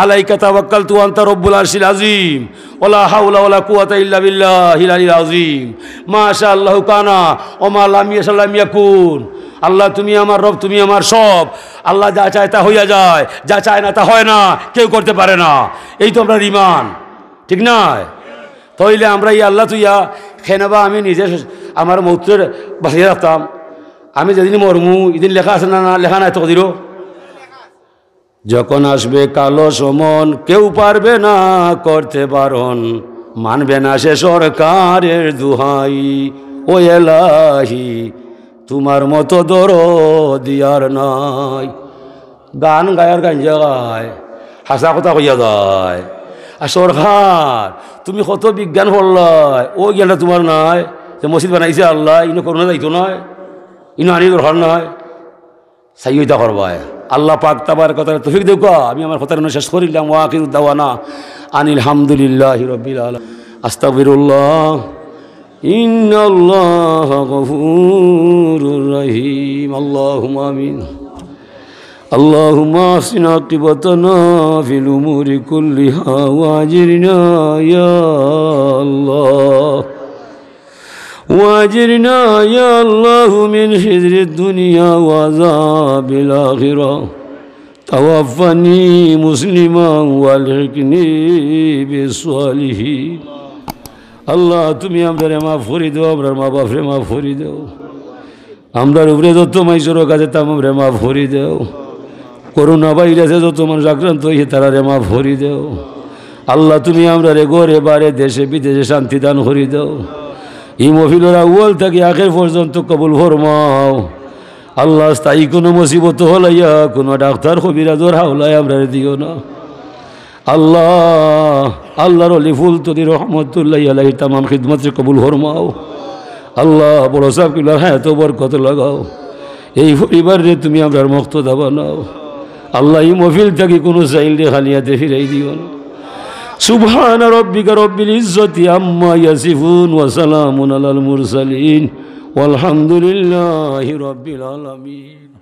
আলাইকা তাওয়াক্কালতু আনতা রব্বুল আরশিল আযীম, ওয়ালা হাওলা ওয়ালা কুওয়াতা ইল্লা বিল্লাহিল আলিয়্যিল আযীম। মা শা আল্লাহু কানা, ওয়া মা লাম ইয়াশা লাম ইয়াকুন। আল্লাহ তুমি আমার রব, তুমি আমার সব। আল্লাহ যা চায় তা হইয়া যায়, যা চায় না তা হয় না, কেউ করতে পারে না। এই তো আমরার ইমান, ঠিক নায়? তাইলে আমরা ই আল্লাহ তুইয়া কেনে বা আমি নিজে আমার মউতরে বাঁচাইয়া রাখতাম। আমি যেদিন মরমু, ইদিন লেখা আছে না, না লেখা নাই তকদিরো? যখন আসবে কালো সমন, কেউ পারবে না করতে বারণ, মানবে না সে সরকারের দুহাই। ও এলাহি, তোমার মতো দরদি আর নাই। গান গায় আর গাঞ্জা খায়, হাছা কথা কইয়া যায়। আর সরকার, তুমি কত বিজ্ঞান পড়লায়, ও জ্ঞানটা তোমার নাই, যে মসজিদ বানাইছে আল্লাহ, ইনো করোনা যাইতো নায়, ইনো আনি দরকার নাই। চাইও ইতা করবায়। আল্লাহ পাক তাবারাকা ওয়া তাআলা তৌফিক দেউক্কা। আমি আমার কথা এনো শেষ করিলাম। ওয়া আখিরু দাওয়ানা আনিল হামদুলিল্লাহি রাব্বিল আলামিন। আস্তাগফিরুল্লাহ। ইন্নাল্লাহা গফুরুর রহিম। আল্লাহুম্মা আমিন। اللهم أحسن عاقبتنا في الأمور كلها وأجرنا يا الله وأجرنا يا الله من خزي الدنيا وعذاب الآخرة. توفني مسلما وألحقني بالصالحين. আল্লাহ, তুমি আমরারে মাফ করি দেও, আমরার মা বাপরে মাফ করি দেও, আমরার উপরে যত মাইনষর কাছে তামামরে মাফ করি দেও। করোনা ভাইরাসে যত মানুষ আক্রান্ত অইছে, তারারে মাফ করি দেও। আল্লাহ, তুমি আমরারে ঘরে বারে, দেশে বিদেশে শান্তি দান করি দেও। ই মহফিলর আউয়াল থাকি আখের পর্যন্ত কবুল ফরমাও। আল্লাহ, স্থায়ী কুনু মুসিবত হলাইয়া, কুনু ডাক্তার কবিরাজর হাওলায় আমরারে দিও না। আল্লাহ, আল্লাহর অলি ফুলতলি রহমতুল্লাহি আলাইহির তামাম খিদমতরে কবুল ফরমাও। আল্লাহ, বড় সাব কিবলার হায়াতো বরকত লাগাও। এই পরিবাররে তুমি আমরার মুক্তদা বানাও। আল্লাহ, ই মহফিল থাকি কুনু সাইলরে খালি আতে ফিরাই দিও না। سبحان ربك رب العزة عما يصفون وسلام على المرسلين والحمد لله رب العالمين.